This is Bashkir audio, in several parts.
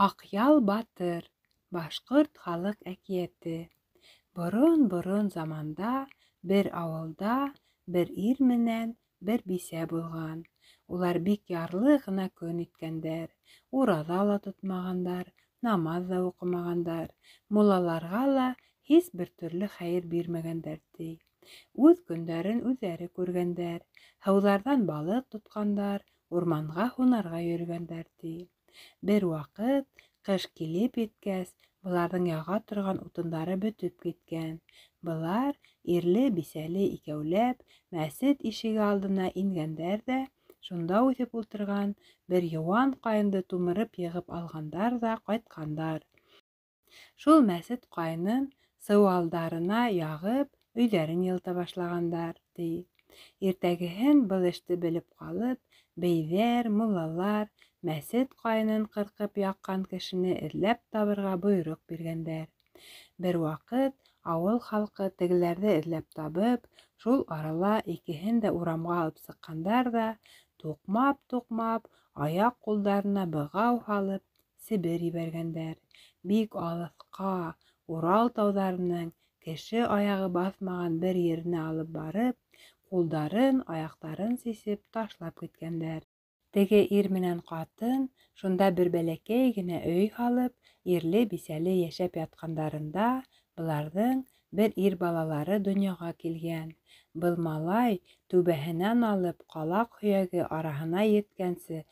Аҡъял батыр. Башҡорт халыҡ әкиәте. Борон-борон заманда бер ауылда бер ир менән бер бисә булған. Улар бик ярлы ғына көн иткәндәр. Ураҙа ла тотмағандар, намаҙ ҙа уҡымағандар, муллаларға ла һис бер төрлө хәйер бирмәгәндәр, ти. Үҙ көндәрен үҙҙәре күргәндәр. Һыуҙарҙан балыҡ тотҡандар, урманға һунарға йөрөгәндәр, ти. Бер ваҡыт ҡыш килеп еткәс, быларҙың яға торған утындары бөтөп киткән. Былар ирле-бисәле икәүләп мәсет ишеге алдына ингәндәр ҙә, шунда үҫеп ултырған бер йыуан ҡайынды тумырып йығып алғандар ҙа ҡайтҡандар. Шул мәсет ҡайынын сыуалдарына яғып, өйҙәрен йылыта башлағандар, ти. Иртәгеһен был эште белеп ҡалып, бейҙәр, муллалар мәсет ҡайынын ҡырҡып яҡҡан кешене эҙләп табырға бойороҡ биргәндәр. Бер ваҡыт ауыл халҡы тегеләрҙе эҙләп табып, шул арала икеһен дә урамға алып сыҡҡандар ҙа, туҡмап-туҡмап, аяҡ-ҡулдарына бығау һалып, Себер ебәргәндәр. Бик алыҫҡа, Урал тауҙарының кеше аяғы баҫмаған бер еренә алып барып, ҡулдарын, аяҡтарын сисеп ташлап киткәндәр. Теге ир менән ҡатын шунда бер бәләкәй генә өй һалып, ирле-бисәле йәшәп ятҡандарында быларҙың бер ир балалары донъяға килгән. Был малай түбәһенән алып ҡалаҡ һөйәге араһына еткәнсе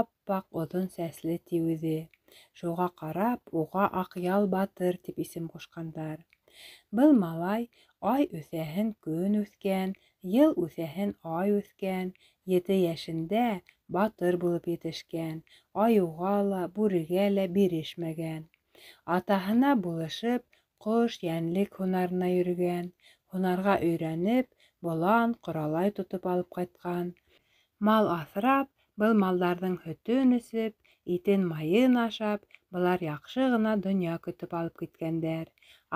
ап-аҡ оҙон сәсле ти үҙе. Шуға ҡарап, уға Аҡъял батыр тип исем ҡушҡандар. Был малай ай үҫәһен көн үҫкән, йыл үҫәһен ай үҫкән, ете йәшендә батыр булып етешкән, айыуға ла, бүрегә лә бирешмәгән. Атаһына булышып, ҡош, йәнлек һунарына йөрөгән, һунарға өйрәнеп, болан, ҡоралай тотоп алып ҡайтҡан. Мал аҫрап, был малдарҙың һөтөн эсеп, итен-майын ашап, былар яҡшы ғына донъя көтөп алып киткәндәр.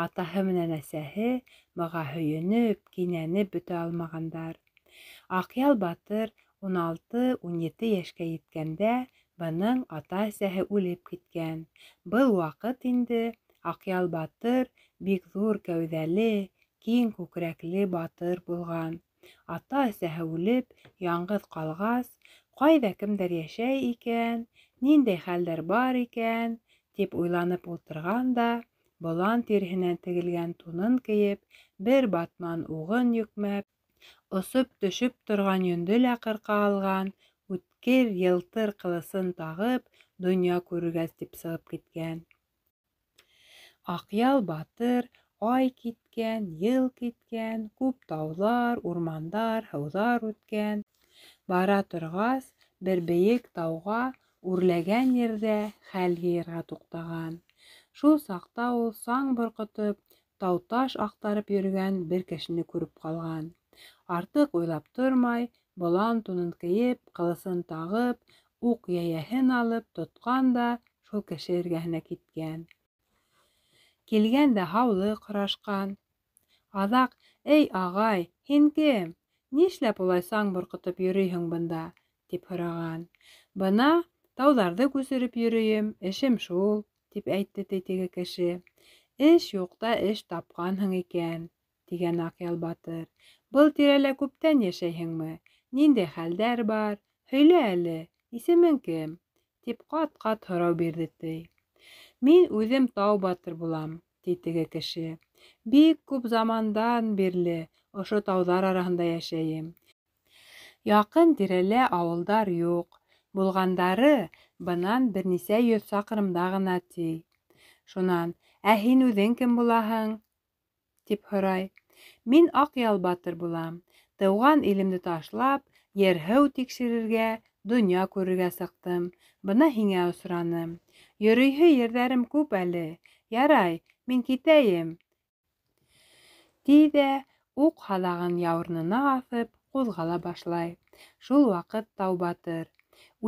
Атаһы менән әсәһе быға һөйөнөп, кинәнеп бөтә алмағандар. Аҡъял батыр 16-17 йәшкә еткәндә бының ата-әсәһе үлеп киткән. Был ваҡыт инде Аҡъял батыр бик ҙур кәүҙәле, киң күкрәкле батыр булған. Ата-әсәһе үлеп, яңғыҙ ҡалғас, ҡайҙа кемдәр йәшәй икән, ниндәй хәлдәр бар икән, тип уйланып ултырған да, болан тиреһенән тегелгән тунын кейеп, бер батман уғын йөкмәп, осоп төшөп торған йөндө лә ҡырҡа алған, үткер йылтыр ҡылысын тағып, донъя күрергә тип сығып киткән. Аҡъял батыр ай киткән, йыл киткән, күп тауҙар, урмандар, һыуҙар үткән. Бара торғас, бер бейек тауға үрләгән ерҙә хәл йыйырға туҡтаған. Шул саҡта ул саң борҡотоп, тау-таш аҡтарып йөрөгән бер кешене күреп ҡалған. Артыҡ уйлап тормай, болан тунын кейеп, ҡылысын тағып, уҡ йәйәһен алып тотҡан да шул кеше эргәһенә киткән. Килгән дә һаулыҡ һорашҡан. Аҙаҡ, эй, ағай, һин кем? Нишләп улай саң борҡотоп йөрөйһөң бында? Тип һораған. Бына тауҙарҙы күсереп йөрөйөм, эшем шул, тип әйтте ти теге кеше. Эш юҡта эш тапҡанһың икән, тигән Аҡъял батыр. Был тирәлә күптән йәшәйһеңме? Ниндәй хәлдәр бар? Һөйлә әле, исемең кем? Тип ҡат-ҡат һорау бирҙе ти. Мин үҙем тау батыр булам, ти теге кеше. Бик күп замандан бирле ошо тауҙар араһында йәшәйем. Яҡын тирәлә ауылдар юҡ, булғандары бынан бер нисә йөҙ саҡрымда ғына, ти. Шунан, ә һин үҙең кем булаһың? Тип һорай. Мин Аҡъял батыр булам. Тыуған илемде ташлап, ер-һыу тикшерергә, донъя күрергә сыҡтым. Бына һиңә осраным. Йөрөйһө ерҙәрем күп әле. Ярай, мин китәйем. Ти ҙә уҡ һаҙағын яурынына аҫып, ҡуҙғала башлай. Шул ваҡыт тау батыр: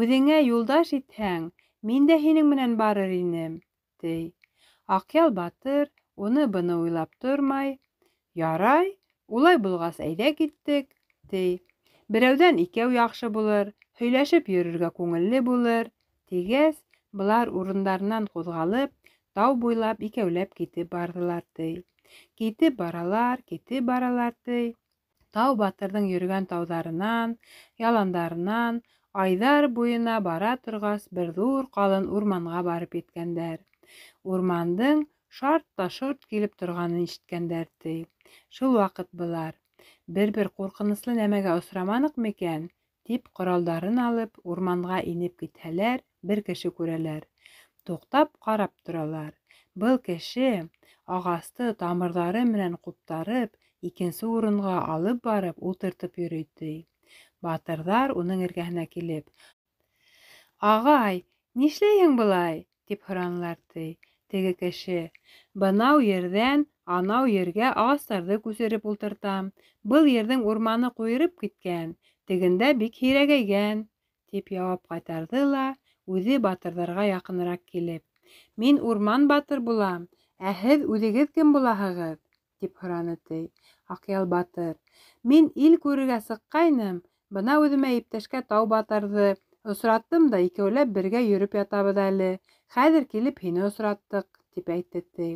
Үҙеңә юлдаш итһәң, мин дә һинең менән барыр инем, ти. Аҡъял батыр уны-быны уйлап тормай: Ярай, улай булғас, әйҙә киттек, ти. Берәүҙән икәү яҡшы булыр, һөйләшеп йөрөргә күңелле булыр, тигәс, Былар урындарынан ҡуҙғалып, тау буйлап икәүләп китеп барҙылар, ти. Китеп баралар, китеп баралар, ти. Тау батырҙың йөрөгән тауҙарынан, яландарынан айҙар буйына бара торғас, бер ҙур ҡалын урманға барып еткәндәр. Урмандың шарт та шорт килеп торғанын ишеткәндәр, ти. Шул ваҡыт былар: "Бер-бер ҡурҡыныслы нәмәгә осраманыҡ микән?" — тип, ҡоралдарын алып, урманға инеп китһәләр, бер кеше күрәләр. Туҡтап ҡарап торалар. Был кеше ағасты тамырҙары менән ҡуптарып, икенсе урынға алып барып ултыртып йөрөй, ти. Батырҙар уның эргәһенә килеп: "Ағай, нишләйһең былай?" — тип һоранылар, ти. Теге кеше: "Бынау ерҙән анау ергә ағастарҙы күсереп ултыртам. Был ерҙең урманы ҡуйырып киткән, тегендә бик һирәгәйгән", — тип яуап ҡайтарҙы ла, үҙе батырҙарға яҡыныраҡ килеп: "Мин урман батыр булам, ә һеҙ үҙегеҙ кем булаһығыҙ?" — тип һораны, ти. Аҡъял батыр: "Мин ил күрергә сыҡҡайным, бына үҙемә иптәшкә тау батырҙы осраттым да икәүләп бергә йөрөп ятабыҙ әле. Хәҙер килеп һине осраттыҡ", — тип әйтте, ти.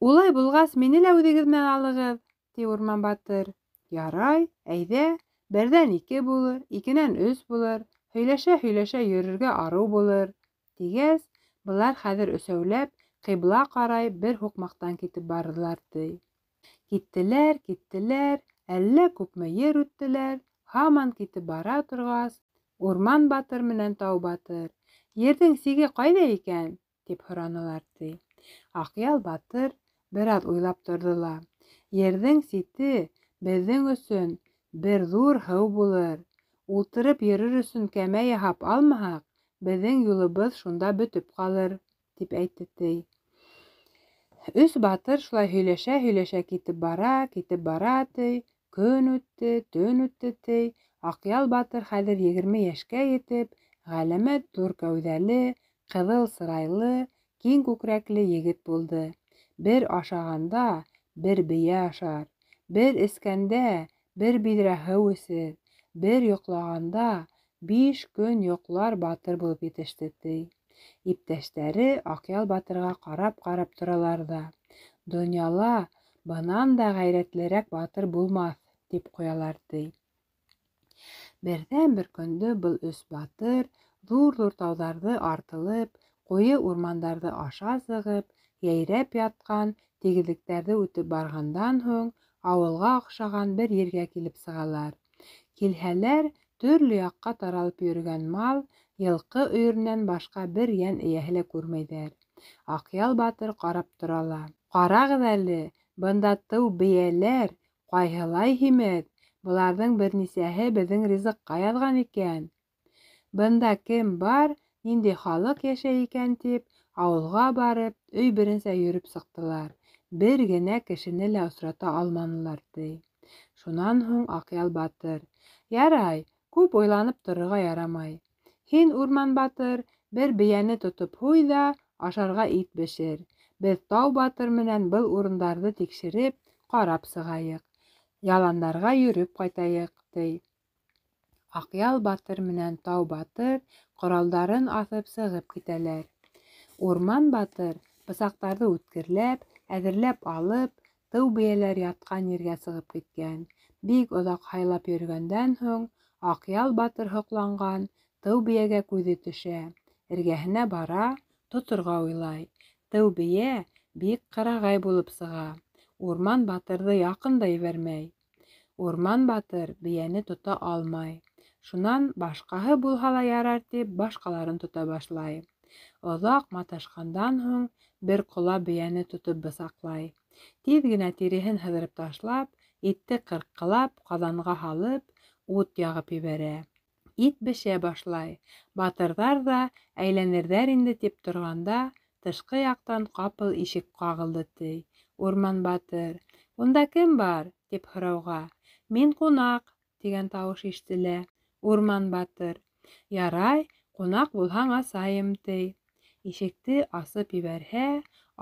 "Улай булғас, мине лә үҙегеҙ менән алығыҙ", — ти урман батыр. "Ярай, әйҙә, берҙән ике булыр, икенән өс булыр, һөйләшә-һөйләшә йөрөргә арыу булыр", — тигәс, былар хәҙер өсәүләп ҡибла ҡарай бер һуҡмаҡтан китеп барҙылар, ти. Киттеләр, киттеләр, әллә күпме ер үттеләр, һаман китеп бара торғас, урман батыр менән тау батыр: "Ерҙең сиге ҡайҙа икән?" — тип һоранылар, ти. Аҡъял батыр бер аҙ уйлап торҙо ла: "Ерҙең сите беҙҙең өсөн бер ҙур һыу булыр. Ултырып йөрөр өсөн кәмә яһап алмаһаҡ, беҙҙең юлыбыҙ шунда бөтөп ҡалыр", — тип әйтте, ти. Өс батыр шулай һөйләшә-һөйләшә китеп бара, китеп бара, ти. Көн үтте, төн үтте, ти. Аҡъял батыр хәҙер 20 йәшкә етеп, ғәләмәт ҙур кәүҙәле, ҡыҙыл сырайлы, киң күкрәкле егет булды. Бер ашағанда бер бейә ашар, бер эскәндә бер биҙрә һыу эсер, бер йоҡлағанда 5 көн йоҡлар батыр булып етеште, ти. Иптәштәре Аҡъял батырға ҡарап-ҡарап торалар ҙа: "Донъяла бынан да ғәйрәтлерәк батыр булмаҫ", — тип ҡуялар, ти. Берҙән-бер көндө был өс батыр ҙур-ҙур тауҙарҙы артылып, ҡуйы урмандарҙы аша сығып, йәйрәп ятҡан тигеҙлектәрҙе үтеп барғандан һуң ауылға оҡшаған бер ергә килеп сығалар. Килһәләр, төрлө яҡҡа таралып йөрөгән мал, йылҡы өйөрөнән башҡа бер йән эйәһе лә күрмәйҙәр. Аҡъял батыр ҡарап тора ла: "Ҡарағыҙ әле, бында тыу бейәләр ҡайһылай һимеҙ, быларҙың бер нисәһе беҙҙең ризыҡҡа яҙған икән. Бында кем бар, ниндәй халыҡ йәшәй икән?" — тип, ауылға барып, өй беренсә йөрөп сыҡтылар. Бер генә кешене лә осрата алманылар, ти. Шунан һуң Аҡъял батыр: "Ярай, күп уйланып торорға ярамай. Һин, урман батыр, бер бейәне тотоп һуй ҙа ашарға ит бешер. Беҙ тау батыр менән был урындарҙы тикшереп, ҡарап сығайыҡ. Яландарға йөрөп ҡайтайыҡ", — ти. Аҡъял батыр менән тау батыр ҡоралдарын аҫып сығып китәләр. Урман батыр бысаҡтарҙы үткерләп, әҙерләп алып, тыу бейәләр ятҡан ергә сығып киткән. Бик оҙаҡ һайлап йөрөгәндән һуң Аҡъял батыр һоҡланған тыу бейәгә күҙе төшә. Эргәһенә бара, тоторға уйлай. Тыу бейә бик ҡырағай булып сыға. Урман батырҙы яҡын да ебәрмәй. Урман батыр бейәне тота алмай. Шунан башҡаһы булһа ла ярар тип, башҡаларын тота башлай. Оҙаҡ маташҡандан һуң бер ҡола бейәне тотоп бысаҡлай. Тиҙ генә тиреһен һыҙырып ташлап, итте ҡырҡҡылап, ҡаҙанға һалып, ут яғып ебәрә. Ит бешә башлай. Батырҙар ҙа әйләнерҙәр инде тип торғанда, тышҡы яҡтан ҡапыл ишек ҡағылды, ти. Урман батыр: "Унда кем бар?" — тип һорауға: "Мин ҡунаҡ", — тигән тауыш ишетелә. Урман батыр: "Ярай, ҡунаҡ булһаң асайым", — ти. Ишекте асып ебәрһә,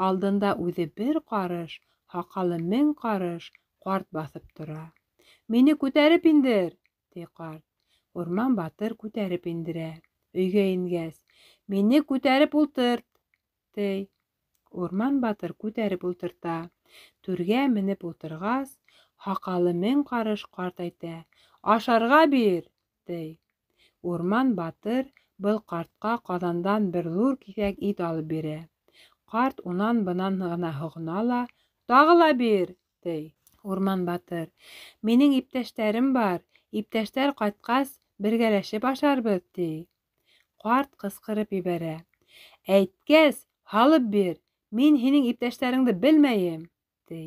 алдында үҙе бер ҡарыш, һаҡалы 1000 ҡарыш ҡарт баҫып тора. "Мине күтәреп индер", — ти ҡарт. Урман батыр күтәреп индерә. Өйгә ингәс: Мине күтәреп ултырт, ти. Урман батыр күтәреп ултырта. Түргә менеп ултырғас, һаҡалы 1000 ҡарыш ҡарт әйтә: Ашарға бир, ти. Урман батыр был ҡартҡа ҡаҙандан бер ҙур киҫәк ит алып бирә. Ҡарт унан-бынан ғына һоғона ла, тағы ла бир, ти. Урман батыр: Минең иптәштәрем бар, иптәштәр ҡайтҡас, бергәләшеп ашарбыҙ, ти. Ҡарт ҡысҡырып ебәрә: Әйткәс, һалып бир, мин һинең иптәштәреңде белмәйем, ти.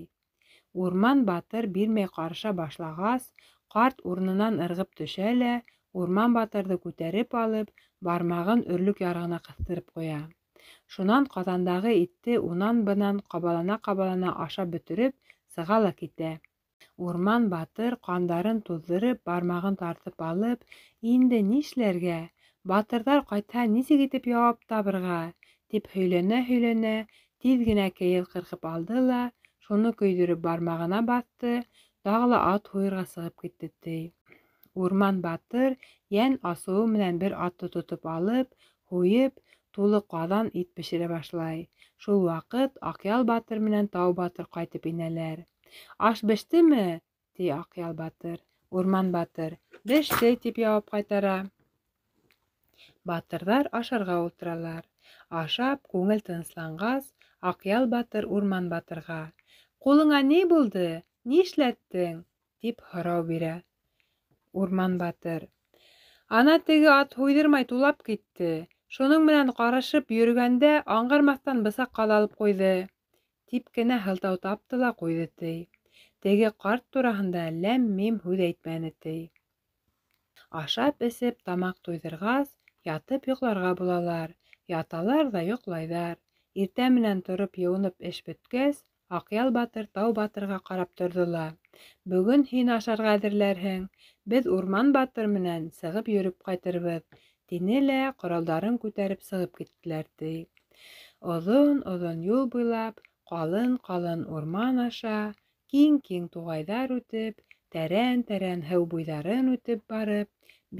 Урман батыр бирмәй ҡарыша башлағас, ҡарт урынынан ырғып төшә лә, Урман батырҙы күтәреп алып, бармағын өрлөк ярығына ҡыҫтырып ҡуя. Шунан ҡаҙандағы итте унан-бынан ҡабалана-ҡабалана ашап бөтөрөп, сыға ла китә. Урман батыр ҡандарын туҙҙырып, бармағын тартып алып, инде нишләргә? Батырҙар ҡайтһа, нисек итеп яуап табырға? Тип һөйләнә-һөйләнә, тиҙ генә кейеҙ ҡырҡып алды ла, шуны көйҙөрөп бармағына баҫты, тағы ла ат һуйырға сығып китте, ти. Урман батыр йән асыуы менән бер атты тотоп алып, һуйып, тулы ҡаҙан ит бешерә башлай. Шул ваҡыт Аҡъял батыр менән Тау батыр ҡайтып инәләр. Аш бештеме? Ти Аҡъял батыр. Урман батыр: Беште, тип яуап ҡайтара. Батырҙар ашарға ултыралар. Ашап, күңел тынысланғас, Аҡъял батыр Урман батырға: Ҡулыңа ни булды? Ни эшләттең? Тип һорау бирә. Урман батыр: Ана теге ат һуйҙырмай тулап китте. Шуның менән ҡарышып йөрөгәндә аңғармаҫтан бысаҡ ҡаҙалып ҡуйҙы, тип кенә һылтау тапты ла ҡуйҙы, ти. Теге ҡарт тураһында ләм-мим һүҙ әйтмәне, ти. Ашап эсеп, тамаҡ туйҙырғас, ятып йоҡларға булалар. Яталар ҙа йоҡлайҙар. Иртә менән тороп йыуынып эш бөткәс, Аҡъял батыр Тау батырға ҡарап торҙо ла: Бөгөн һин ашарға әҙерләрһең, беҙ Урман батыр менән сығып йөрөп ҡайтырбыҙ, тине лә ҡоралдарын күтәреп сығып киттеләр, ти. Оҙон-оҙон юл буйлап, ҡалын-ҡалын урман аша, киң-киң туғайҙар үтеп, тәрән-тәрән һыу буйҙарын үтеп барып,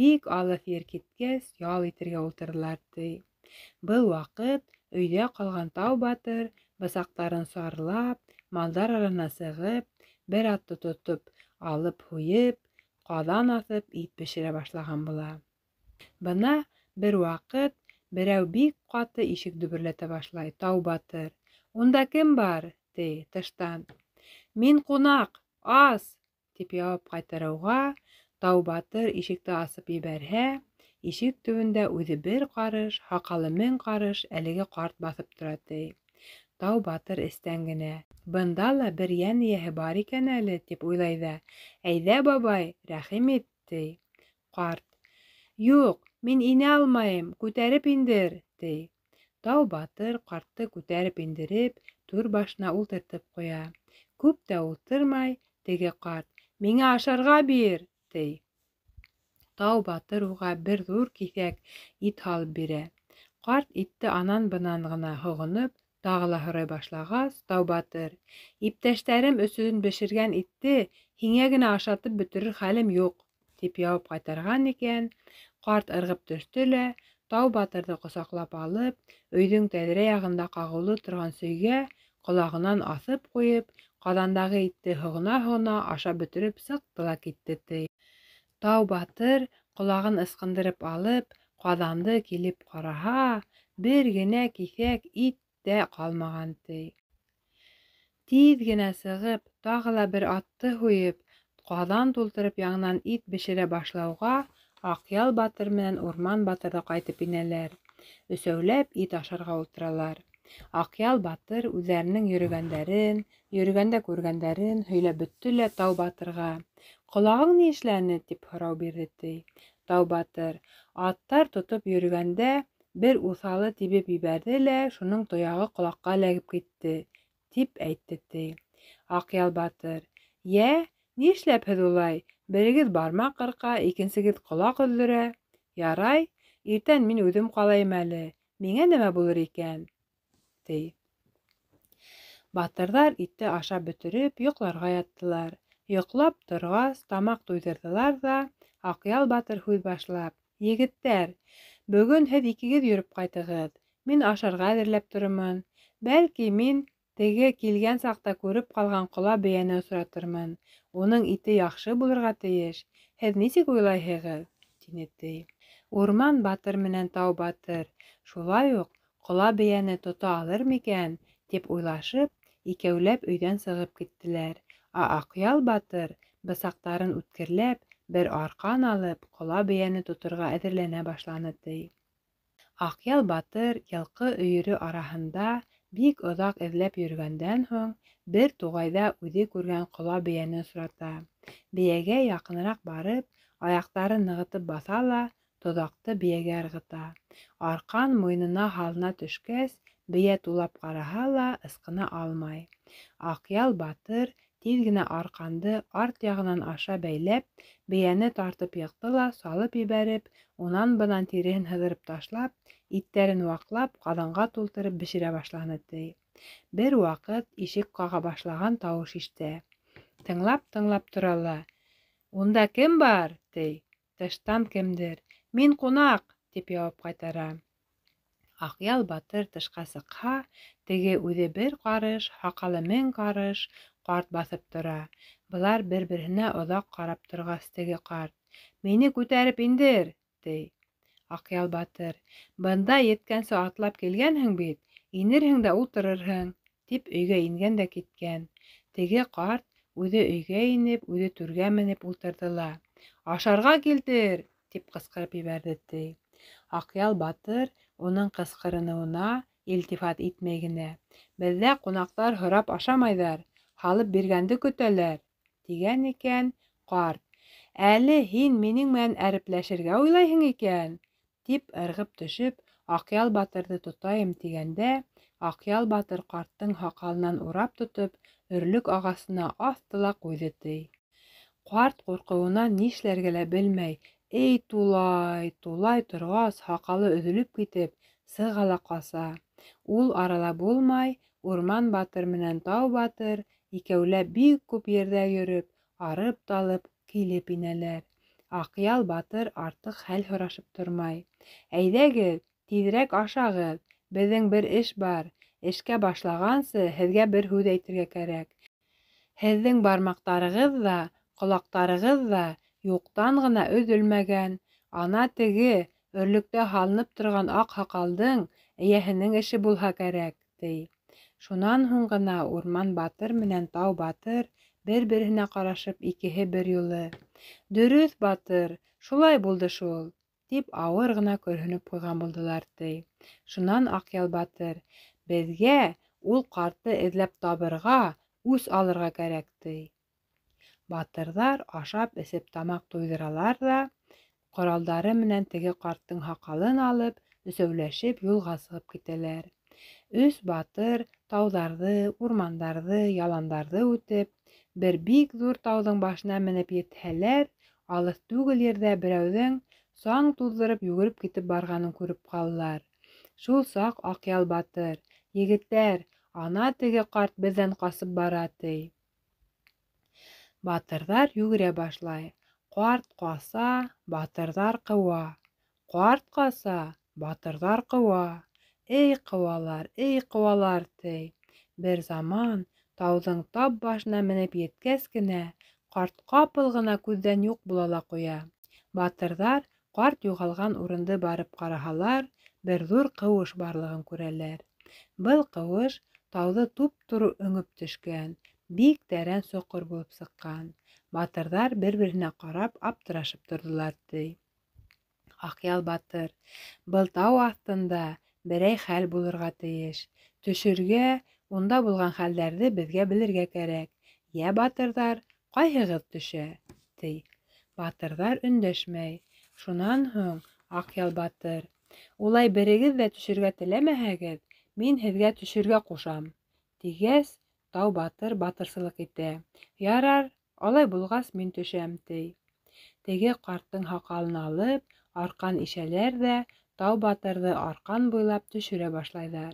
бик алыҫ ер киткәс, ял итергә ултырҙылар, ти. Был ваҡыт өйҙә ҡалған Тау батыр бысаҡтарын сарлап, малдар араһына сығып, бер атты тотоп алып һуйып, ҡаҙан аҫып ит бешерә башлаған була. Бына бер ваҡыт берәү бик ҡаты ишек дөбөрләтә башлай. Тау батыр: Унда кем бар? Ти тыштан. Мин ҡунаҡ, ас, тип яуап ҡайтарыуға, Тау батыр ишекте асып ебәрһә, ишек төбөндә үҙе 1 ҡарыш, һаҡалы 1000 ҡарыш әлеге ҡарт баҫып тора, ти. Тау батыр эстән генә: Бында ла бер йән эйәһе бар икән әле, тип уйлай ҙа: Әйҙә, бабай, рәхим ит, ти. Ҡарт: Юҡ, мин инә алмайым, күтәреп индер, ти. Тау батыр ҡартты күтәреп индереп, түр башына ултыртып ҡуя. Күп тә ултырмай, теге ҡарт: Миңә ашарға бир, ти. Тау батыр уға бер ҙур киҫәк ит һалып бирә. Ҡарт итте анан-бынан ғына һоғоноп, тағы ла һорай башлағас, Тау батыр: Иптәштәрем өсөн бешергән итте һиңә генә ашатып бөтөрөр хәлем юҡ, тип яуап ҡайтарған икән. Ҡарт ырғып төштө лә, Тау батырҙы ҡосаҡлап алып, өйҙөң тәҙрә яғында ҡағыулы торған сөйгә ҡолағынан аҫып ҡуйып, ҡаҙандағы итте һоғона-һоғона ашап бөтөрөп сыҡты ла китте, ти. Тау батыр ҡолағын ысҡындырып алып, ҡаҙанды килеп ҡараһа, бер генә киҫәк ит тә ҡалмаған, ти. Тиҙ генә сығып, тағы ла бер атты һуйып, ҡаҙан тултырып яңынан ит бешерә башлауға, Аҡъял батыр менән Урман батыр ҙа ҡайтып инәләр. Өсәүләп ит ашарға ултыралар. Аҡъял батыр үҙҙәренең йөрөгәндәрен, йөрөгәндә күргәндәрен һөйләп бөттө лә Тау батырға: Ҡолағың ни эшләне? Тип һорау бирҙе, ти. Тау батыр: Аттар тотоп йөрөгәндә бер уҫалы тибеп ебәрҙе лә, шуның тояғы ҡолаҡҡа эләгеп китте, тип әйтте, ти. Аҡъял батыр: Йә, ни эшләпһеҙ улай? Берегеҙ бармаҡ ҡырҡа, икенсегеҙ ҡолаҡ өҙҙөрә. Ярай, иртән мин үҙем ҡалайым әле, миңә нәмә булыр икән? Ти. Батырҙар итте ашап бөтөрөп, йоҡларға яттылар. Йоҡлап торғас, тамаҡ туйҙырҙылар ҙа, Аҡъял батыр һүҙ башлап: Егеттәр, Бөгөн һеҙ икегеҙ йөрөп ҡайтығыҙ, мин ашарға әҙерләп торормон. Бәлки, мин теге килгән саҡта күреп ҡалған ҡола бейәне осратырмын. Уның ите яҡшы булырға тейеш. Һеҙ нисек уйлайһығыҙ? — тине, ти. Урман батыр менән Тау батыр, шулай уҡ ҡола бейәне тота алыр микән, тип уйлашып, икәүләп өйҙән сығып киттеләр. Ә Аҡъял батыр, бысаҡтарын үткерләп, бер арҡан алып, ҡола бейәне тоторға әҙерләнә башланы, ти. Аҡъял батыр йылҡы өйөрө араһында бик оҙаҡ эҙләп йөрөгәндән һуң, бер туғайҙа үҙе күргән ҡола бейәне осрата. Бейәгә яҡыныраҡ барып, аяҡтарын нығытып баҫа ла, тоҙаҡты бейәгә ырғыта. Арҡан муйынына һалына төшкәс, бейә тулап ҡараһа ла, ысҡына алмай. Аҡъял батыр тиҙ генә арҡанды арт яғынан аша бәйләп, бейәне тартып йыҡты ла салып ебәреп, унан-бынан тиреһен һыҙырып ташлап, иттәрен ваҡлап, ҡаҙанға тултырып бешерә башланы, ти. Бер ваҡыт ишек ҡаға башлаған тауыш ишетә. Тыңлап-тыңлап тора ла: "Унда кем бар?" — ти. Тыштан кемдер: "Мин ҡунаҡ", — тип яуап ҡайтара. Аҡъял батыр тышҡа сыҡһа, теге үҙе бер ҡарыш, һаҡалы мең ҡарыш ҡарт баҫып тора. Былар бер-береһенә оҙаҡ ҡарап торғас, теге ҡарт: "Мине күтәреп индер", — ти. Аҡъял батыр: "Бында еткәнсе атлап килгәнһең бит, инерһең дә ултырырһың", — тип өйгә ингән дә киткән. Теге ҡарт үҙе өйгә инеп, үҙе түргә менеп ултырҙы ла: "Ашарға килтер!" — тип ҡысҡырып ебәрҙе, ти. Аҡъял батыр уның ҡысҡырыныуына илтифат итмәй генә: "Беҙҙә ҡунаҡтар һорап ашамайҙар, һалып биргәнде көтәләр", — тигән икән. Ҡарт: "Әле һин минең менән әрепләшергә уйлайһың икән", — тип ырғып төшөп, Аҡъял батырҙы тотайым тигәндә, Аҡъял батыр ҡарттың һаҡалынан урап тотоп, өрлөк ағасына аҫты ла ҡуйҙы, ти. Ҡарт ҡурҡыуынан нишләргә лә белмәй, эй тулай, тулай торғас, һаҡалы өҙөлөп китеп, сыға ла ҡаса. Ул арала булмай, Урман батыр менән Тау батыр икәүләп бик күп ерҙә йөрөп, арып-талып килеп инәләр. Аҡъял батыр артыҡ хәл һорашып тормай: "Әйҙәгеҙ, тиҙерәк ашағыҙ, беҙҙең бер эш бар, эшкә башлағансы һеҙгә бер һүҙ әйтергә кәрәк. Һеҙҙең бармаҡтарығыҙ ҙа, ҡолаҡтарығыҙ ҙа юҡтан ғына өҙөлмәгән. Ана теге өрлөктә һалынып торған аҡ һаҡалдың эйәһенең эше булһа кәрәк", — ти. Шунан һуң ғына Урман батыр менән Тау батыр бер-береһенә ҡарашып, икеһе бер юлы: "Дөрөҫ, батыр, шулай булды шул", — тип ауыр ғына көрһөнөп ҡуйған булдылар, ти. Шунан Аҡъял батыр: "Беҙгә ул ҡартты эҙләп табырға, үс алырға кәрәк", — ти. Батырҙар ашап-эсеп тамаҡ туйҙыралар ҙа, ҡоралдары менән теге ҡарттың һаҡалын алып, өсәүләшеп юлға сығып китәләр. Өс батыр тауҙарҙы, урмандарҙы, яландарҙы үтеп, бер бик ҙур тауҙың башына менеп етһәләр, алыҫ түгел ерҙә берәүҙең саң туҙҙырып йүгереп китеп барғанын күреп ҡалалар. Шул саҡ Аҡъял батыр: "Егеттәр, ана теге ҡарт беҙҙән ҡасып бара", — ти. Батырҙар йүгерә башлай. Ҡарт ҡаса, батырҙар ҡыуа. Ҡарт ҡаса, батырҙар ҡыуа. Эй ҡыуалар, эй ҡыуалар, ти. Бер заман тауҙың тап башына менеп еткәс кенә, ҡарт ҡапыл ғына күҙҙән юҡ була ла ҡуя. Батырҙар ҡарт юғалған урынды барып ҡараһалар, бер ҙур ҡыуыш барлығын күрәләр. Был ҡыуыш тауҙы туп-тура өңөп төшкән, бик тәрән соҡор булып сыҡҡан. Батырҙар бер-береһенә ҡарап аптырашып торҙолар, ти. Аҡъял батыр: "Был тау аҫтында берәй хәл булырға тейеш. Төшөргә, унда булған хәлдәрҙе беҙгә белергә кәрәк. Йә, батырҙар, ҡайһығыҙ төшә?" — ти. Батырҙар өндәшмәй. Шунан һуң Аҡъял батыр: "Улай берегеҙ ҙә төшөргә теләмәһәгеҙ, мин һеҙгә төшөргә ҡушам", — тигәс, Тау батыр батырсылыҡ итә: "Ярар, алай булғас мин төшәм", — ти. Теге ҡарттың һаҡалын алып, арҡан ишәләр ҙә, Тау батырҙы арҡан буйлап төшөрә башлайҙар.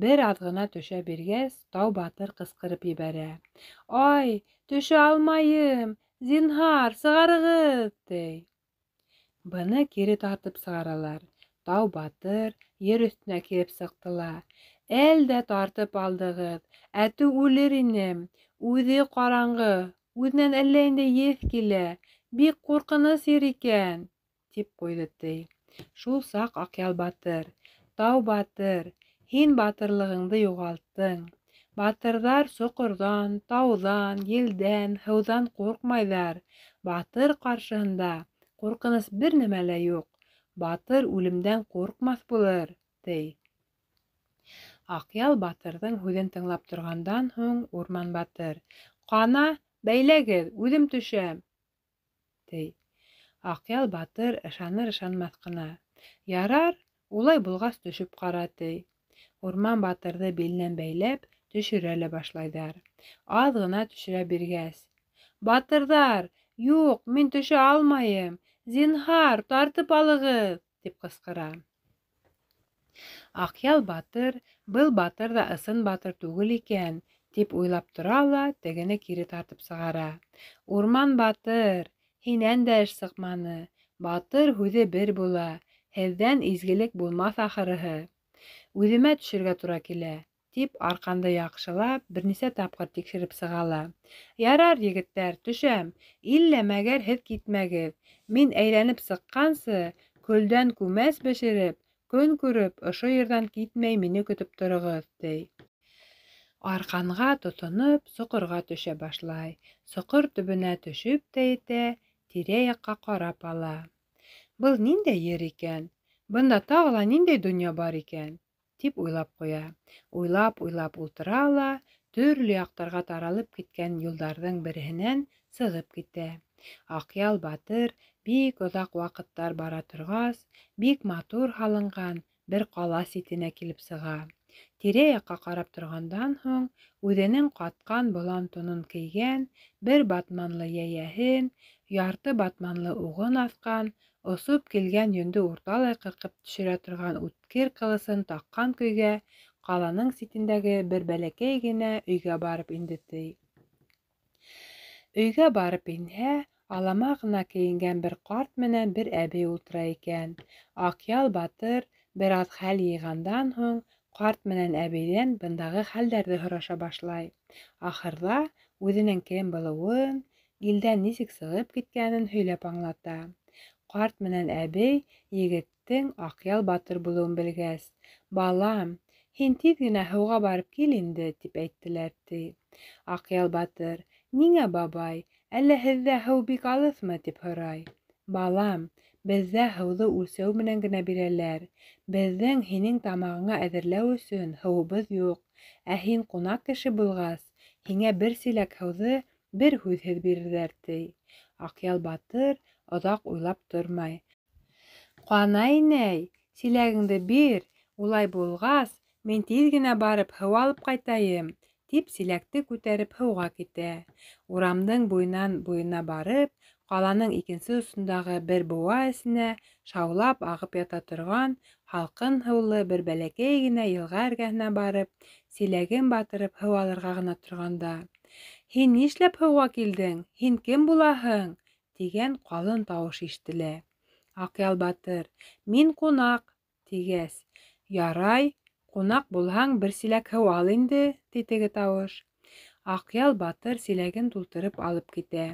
Бер аҙ ғына төшә биргәс, Тау батыр ҡысҡырып ебәрә: "Ай, төшә алмайым, зинһар, сығарығыҙ!" — ти. Быны кире тартып сығаралар. Тау батыр ер өҫтөнә килеп сыҡты ла: "Әл дә тартып алдығыҙ, әтеү үлер инем, үҙе ҡараңғы, үҙенән әллә ниндәй еҫ килә, бик ҡурҡыныс ер икән", тип ҡуйҙы, ти. Шул саҡ Аҡъял батыр: "Тау батыр, һин батырлығыңды юғалттың. Батырҙар соҡорҙан, тауҙан, елдән, һыуҙан ҡурҡмайҙар. Батыр ҡаршыһында ҡурҡыныс бер нәмә лә юҡ. Батыр үлемдән ҡурҡмаҫ булыр", ти. Аҡъял батырҙың һүҙен тыңлап торғандан һуң Урман батыр: "Ҡана, бәйләгеҙ, үҙем төшәм", ти. Аҡъял батыр ышаныр-ышанмаҫ ҡына: "Ярар, улай булғас төшөп ҡара", ти. Урман батырҙы биленән бәйләп төшөрә лә башлайҙар. Аҙ ғына төшөрә биргәс: "Батырҙар, юҡ, мин төшә алмайым, зинһар, тартып алығыҙ", тип ҡысҡыра. Аҡъял батыр, был батыр ҙа ысын батыр түгел икән, тип уйлап тора ла тегене кире тартып сығара. "Урман батыр, һинән дә эш сыҡманы. Батыр һүҙе бер була, һеҙҙән изгелек булмаҫ ахырыһы. Үҙемә төшөргә тура килә", тип арҡанды яҡшылап бер нисә тапҡыр тикшереп сыға ла: "Ярар, егеттәр, төшәм, иллә мәгәр һеҙ китмәгеҙ. Мин әйләнеп сыҡҡансы, көлдән күмәс бешереп, көн күреп, ошо ерҙән китмәй мине көтөп тороғоҙ", ти. Арҡанға тотоноп, соҡорға төшә башлай. Соҡор төбөнә төшөп тә етә, тирә-яҡҡа ҡарап ала. Был ниндәй ер икән? Бында тағы ла ниндәй донъя бар икән? Тип уйлап ҡуя. Уйлап-уйлап ултыра ла, төрлө яҡтарға таралып киткән юлдарҙың береһенән сығып китә. Аҡъял батыр бик оҙаҡ ваҡыттар бара торғас, бик матур һалынған бер ҡала ситенә килеп сыға. Тирә-яҡҡа ҡарап торғандан һуң, үҙенең ҡатҡан болан тунын кейгән, бер батманлы йәйәһен, ярты батманлы уғын аҫҡан, осоп килгән йөндө урталай ҡырҡып төшөрә торған үткер ҡылысын таҡҡан көйгә ҡаланың ситендәге бер бәләкәй генә өйгә барып инде, ти. Өйгә барып инһә, алама ғына кейенгән бер ҡарт менән бер әбей ултыра икән. Аҡъял батыр бер аҙ хәл йыйғандан һуң ҡарт менән әбейҙән бындағы хәлдәрҙе һораша башлай. Ахырҙа үҙенең кем булыуын, илдән нисек сығып киткәнен һөйләп аңлата. Ҡарт менән әбей егеттең Аҡъял батыр булыуын белгәс: "Балам, һин тиҙ генә һыуға барып кил инде", тип әйттеләр, ти. Аҡъял батыр: "Ниңә, бабай, әллә һеҙҙә һыу бик алыҫмы?" тип һорай. "Балам, беҙҙә һыуҙы үлсәү менән генә бирәләр. Беҙҙең һинең тамағыңа әҙерләү өсөн һыуыбыҙ юҡ. Ә һин ҡунаҡ кеше булғас, һиңә бер силәк һыуҙы бер һүҙһеҙ бирерҙәр", ти. Аҡъял батыр оҙаҡ уйлап тормай: "Ҡана, инәй, силәгеңде бир, улай булғас, мин тиҙ генә барып һыу алып ҡайтайым", тип силәкте күтәреп һыуға китә. Урамдың буйынан буйына барып, ҡаланың икенсе осондағы бер быуа эсенә шаулап ағып ята торған һалҡын һыулы бер бәләкәй генә йылға эргәһенә барып, силәген батырып һыу алырға ғына торғанда: "Һин нишләп һыуға килдең? Һин кем булаһың?" тигән ҡалын тауыш ишетелә. Аҡъял батыр: "Мин ҡунаҡ", тигәс: "Ярай, ҡунаҡ булһаң, бер силәк һыу ал инде", ти теге тауыш. Аҡъял батыр силәген тултырып алып китә.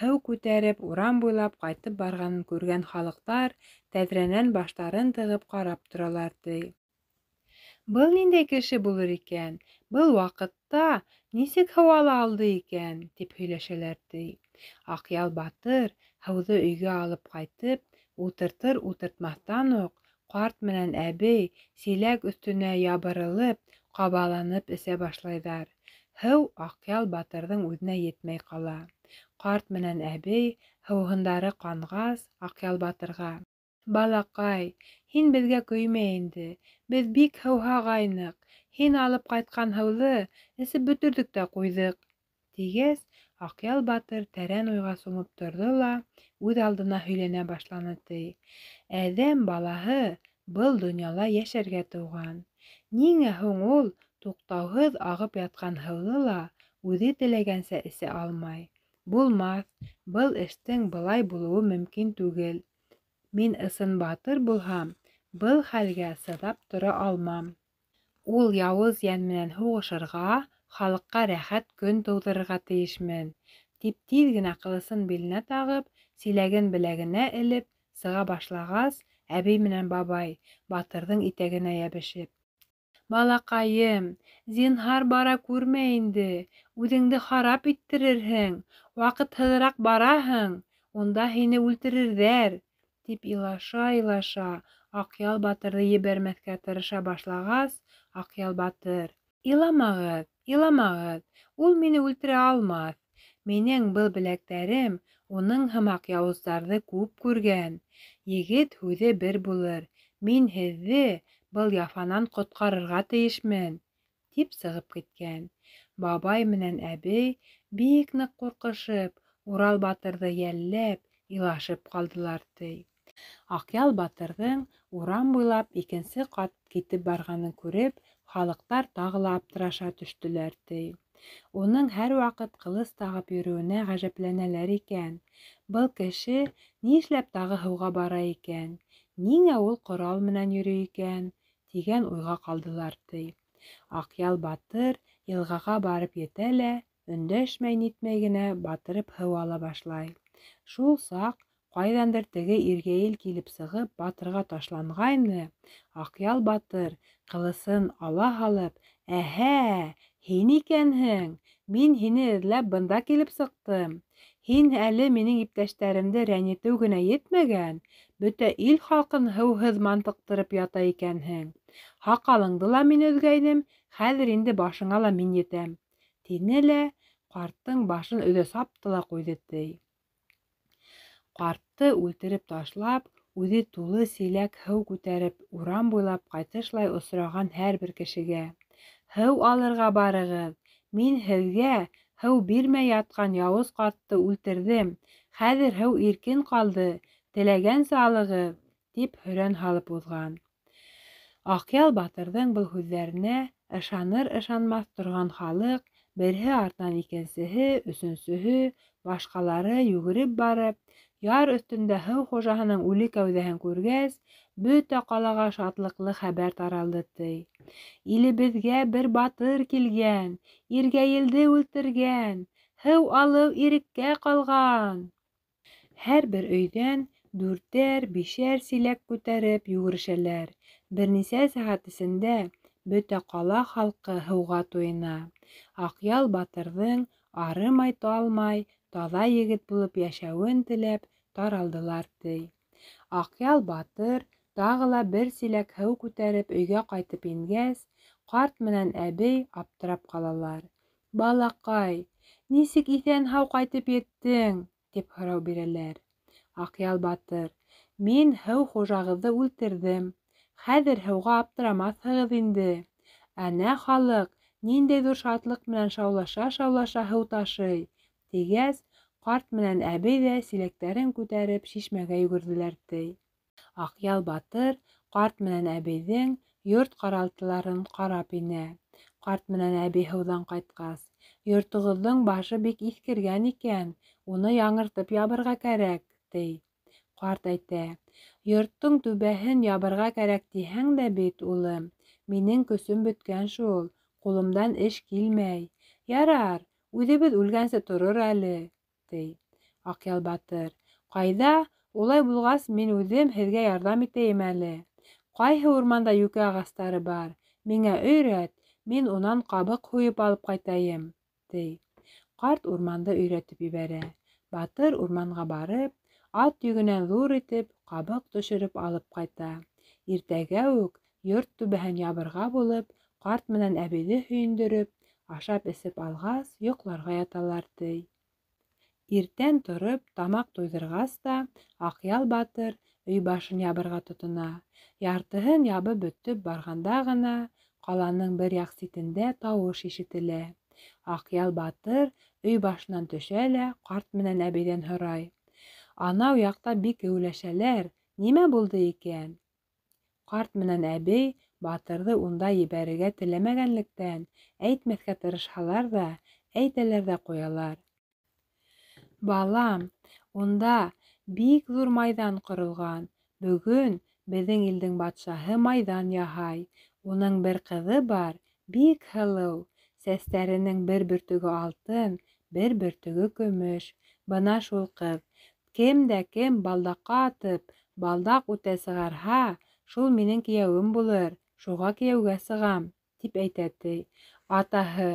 Һыу күтәреп, урам буйлап ҡайтып барғанын күргән халыҡтар тәҙрәнән баштарын тығып ҡарап торалар, ти. Был ниндәй кеше булыр икән? Был ваҡытта нисек һыу ала алды икән? Тип һөйләшәләр, ти. Аҡъял батыр һыуҙы өйгә алып ҡайтып, ултыртыр-ултыртмаҫтан уҡ ҡарт менән әбей силәк өҫтөнә ябырылып, ҡабаланып эсә башлайҙар. Һыу Аҡъял батырҙың үҙенә етмәй ҡала. Ҡарт менән әбей һыуһындары ҡанғас, Аҡъял батырға: "Балаҡай, һин беҙгә көймә инде, беҙ бик һыуһағайныҡ, һин алып ҡайтҡан һыуҙы эсеп бөтөрҙөк тә ҡуйҙыҡ", тигәс, Аҡъял батыр тәрән уйға сумып торҙо ла үҙ алдына һөйләнә башланы, ти. Әҙәм балаһы был донъяла йәшәргә тыуған. Ниңә һуң ул туҡтауһыҙ ағып ятҡан һыуҙы ла үҙе теләгәнсә эсә алмай? Булмаҫ, был эштең былай булыуы мөмкин түгел. Мин ысын батыр булһам, Был хәлгә сыҙап тора алмам. Ул яуыз йән менән һуғышырға, халыҡҡа рәхәт көн тыуҙырырға тейешмен, тип тиҙ генә ҡылысын биленә тағып, силәген беләгенә элеп сыға башлағас, әбей менән бабай, батырҙың итәгенә йәбешеп: Балаҡайым, зинһар бара күрмә инде, үҙеңде харап иттерерһең, ваҡытһыҙыраҡ бараһың, унда һине үлтерерҙәр, тип илаша-илаша Аҡъял батырҙы ебәрмәҫкә тырыша башлағас, Аҡъял батыр: Иламағыҙ, иламағыҙ, ул мине үлтерә алмаҫ. Минең был беләктәрем уның һымаҡ яуыздарҙы күп күргән. Егет һүҙе бер булыр, мин һеҙҙе был яфанан ҡотҡарырға тейешмен, тип сығып киткән. Бабай менән әбей бик ныҡ ҡурҡышып, Урал батырҙы йәлләп, илашып ҡалдылар, ти. Аҡъял батырҙың урам буйлап икенсе ҡат китеп барғанын күреп, халыҡтар тағы ла аптыраша төштөләр, ти. Уның һәр ваҡыт ҡылыс тағып йөрөүенә ғәжәпләнәләр икән. Был кеше ни эшләп тағы һыуға бара икән? Ниңә ул ҡорал менән йөрөй икән? Тигән уйға ҡалдылар, ти. Аҡъял батыр йылғаға барып етә лә, өндәшмәй-нитмәй генә батырып һыу ала башлай. Шул саҡ ҡайҙандыр теге иргәйел килеп сығып, батырға ташланғайны, Аҡъял батыр ҡылысын ала һалып: Әһә, һин икәнһең, мин һине эҙләп бында килеп сыҡтым. Һин әле минең иптәштәремде рәнйетеү генә етмәгән, бөтә ил халҡын һыуһыҙ мантыҡтырып ята икәнһең. Һаҡалыңды ла мин өҙгәйнем, хәҙер инде башыңа ла мин етәм, тине лә ҡарттың башын өҙә сапты ла ҡуйҙы, ти. Ҡартты үлтереп ташлап, үҙе тулы силәк һыу күтәреп, урам буйлап ҡайтышлай осраған һәр бер кешегә: Һыу алырға барығыҙ, мин һеҙгә һыу бирмәй ятҡан яуыз ҡартты үлтерҙем, хәҙер һыу иркен ҡалды, теләгәнсә алығыҙ, тип һөрән һалып уҙған. Аҡъял батырҙың был һүҙҙәренә ышаныр-ышанмаҫ торған халыҡ береһе артынан икенсеһе, өсөнсөһө, башҡалары йүгереп барып, яр өҫтөндә һыу хужаһының үле кәүҙәһен күргәс, бөтә ҡалаға шатлыҡлы хәбәр таралды, ти. Илебеҙгә бер батыр килгән, иргәйелде үлтергән, һыу алыу иреккә ҡалған. Һәр бер өйҙән дүртәр, бишәр силәк күтәреп йүгерешәләр. Бер нисә сәғәт эсендә бөтә ҡала халҡы һыуға туйына. Аҡъял батырҙың арымай-талмай, таҙа егет булып йәшәүен теләп таралдылар, ти. Аҡъял батыр тағы ла бер силәк һыу күтәреп өйгә ҡайтып ингәс, ҡарт менән әбей аптырап ҡалалар. Балаҡай, нисек иҫән-һау ҡайтып еттең? Тип һорау бирәләр. Аҡъял батыр: Мин һыу хужағыҙҙы үлтерҙем. Хәҙер һыуға аптырамаҫһығыҙ инде. Әнә халыҡ ниндәй ҙур шатлыҡ менән шаулаша-шаулаша һыу ташый, тигәс, ҡарт менән әбей ҙә силәктәрен күтәреп шишмәгә йүгерҙеләр, ти. Аҡъял батыр ҡарт менән әбейҙең йорт ҡаралтыларын ҡарап инә. Ҡарт менән әбей һыуҙан ҡайтҡас: Йортоғоҙҙоң башы бик иҫкергән икән, уны яңыртып ябырға кәрәк, ти. Ҡарт әйтә: Йорттоң түбәһен ябырға кәрәк тиһәң дә бит, улым, минең көсөм бөткән шул, ҡулымдан эш килмәй. Ярар, үҙебеҙ үлгәнсе торор әле, ти. Аҡъял батыр: Ҡайҙа, улай булғас, мин үҙем һеҙгә ярҙам итәйем әле. Ҡайһы урманда йүкә ағастары бар, миңә өйрәт, мин унан ҡабыҡ һуйып алып ҡайтайым, ти. Ҡарт урманды өйрәтеп ебәрә. Батыр урманға барып, ат йөгөнән ҙур итеп ҡабыҡ төшөрөп алып ҡайта. Иртәгә үк йорт түбәһен ябырға булып, ҡарт менән әбейҙе һөйөндөрөп, ашап-эсеп алғас, йоҡларға яталар, ти. Иртән тороп, тамаҡ туйҙырғас та, Аҡъял батыр өй башын ябырға тотона. Яртыһын ябып бөтөп барғанда ғына ҡаланың бер яҡ ситендә тауыш ишетелә. Аҡъял батыр өй башынан төшә лә ҡарт менән әбейҙән һорай: Анау яҡта бик геүләшәләр, нимә булды икән? Ҡарт менән әбей батырҙы унда ебәрергә теләмәгәнлектән, әйтмәҫкә тырышһалар ҙа, әйтәләр ҙә ҡуялар. Балам, унда бик ҙур майҙан ҡоролған. Бөгөн Беҙҙең илдең батшаһы майҙан яһай. Уның бер ҡыҙы бар, бик һылыу. Сәстәренең бер бөртөгө алтын, бер бөртөгө көмөш. Бына шул ҡыҙ. Кем дә кем балдаҡҡа атып, балдаҡ үтә сығарһа, шул минең кейәүем булыр, шуға кейәүгә сығам, тип әйтә ти. Атаһы: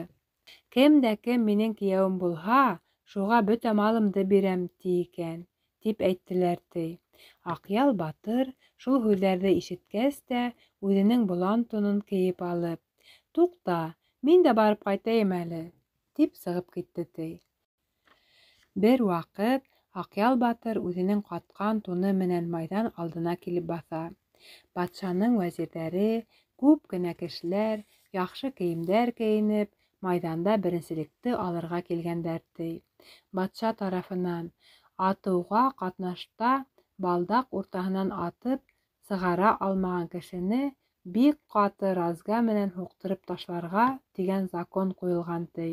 "Кем дә кем минең кейәүем булһа, шуға бөтә малымды бирәм", ти икән, тип әйттеләр ти. Аҡъял батыр шул һүҙҙәрҙе ишеткәс тә, үҙенең болан тунын кейеп алып: "Туҡта, мин дә барып ҡайтайым әле", тип сығып китте ти. Бер ваҡыт Аҡъял батыр үҙенең ҡатҡан туны менән майҙан алдына килеп баҫа. Батшаның вәзирҙәре, күп кенә кешеләр, яҡшы кейемдәр кейенеп, майҙанда беренселекте алырға килгәндәр ти. Батша тарафынан атыуға ҡатнашта балдаҡ уртаһынан атып сығара алмаған кешене бик ҡаты разга менән һуҡтырып ташларға тигән закон ҡуйылған ти.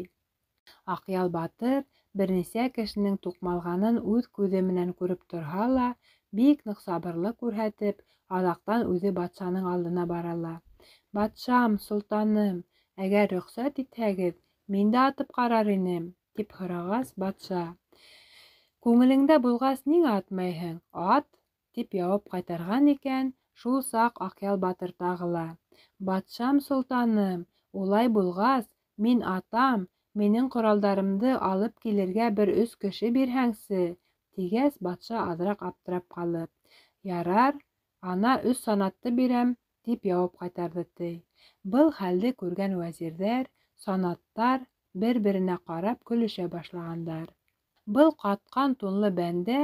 Аҡъял батыр бер нисә кешенең туҡмалғанын үҙ күҙе менән күреп торһа ла, бик ныҡ сабырлыҡ күрһәтеп, аҙаҡтан үҙе батшаның алдына бара ла: "Батшам, солтаным, әгәр рөхсәт итһәгеҙ, мин дә атып ҡарар инем", тип һорағас, батша: "Күңелеңдә булғас, ниңә атмайһың, ат", тип яуап ҡайтарған икән. Шул саҡ Аҡъял батыр тағы ла: "Батшам, солтаным, улай булғас, мин атам, минең ҡоралдарымды алып килергә бер өс кеше бирһәңсе", тигәс, батша аҙыраҡ аптырап ҡалып: "Ярар, ана өс санатты бирәм", тип яуап ҡайтарҙы ти. Был хәлде күргән вәзирҙәр, санаттар бер-беренә ҡарап көлөшә башлағандар. Был ҡатҡан тунлы бәндә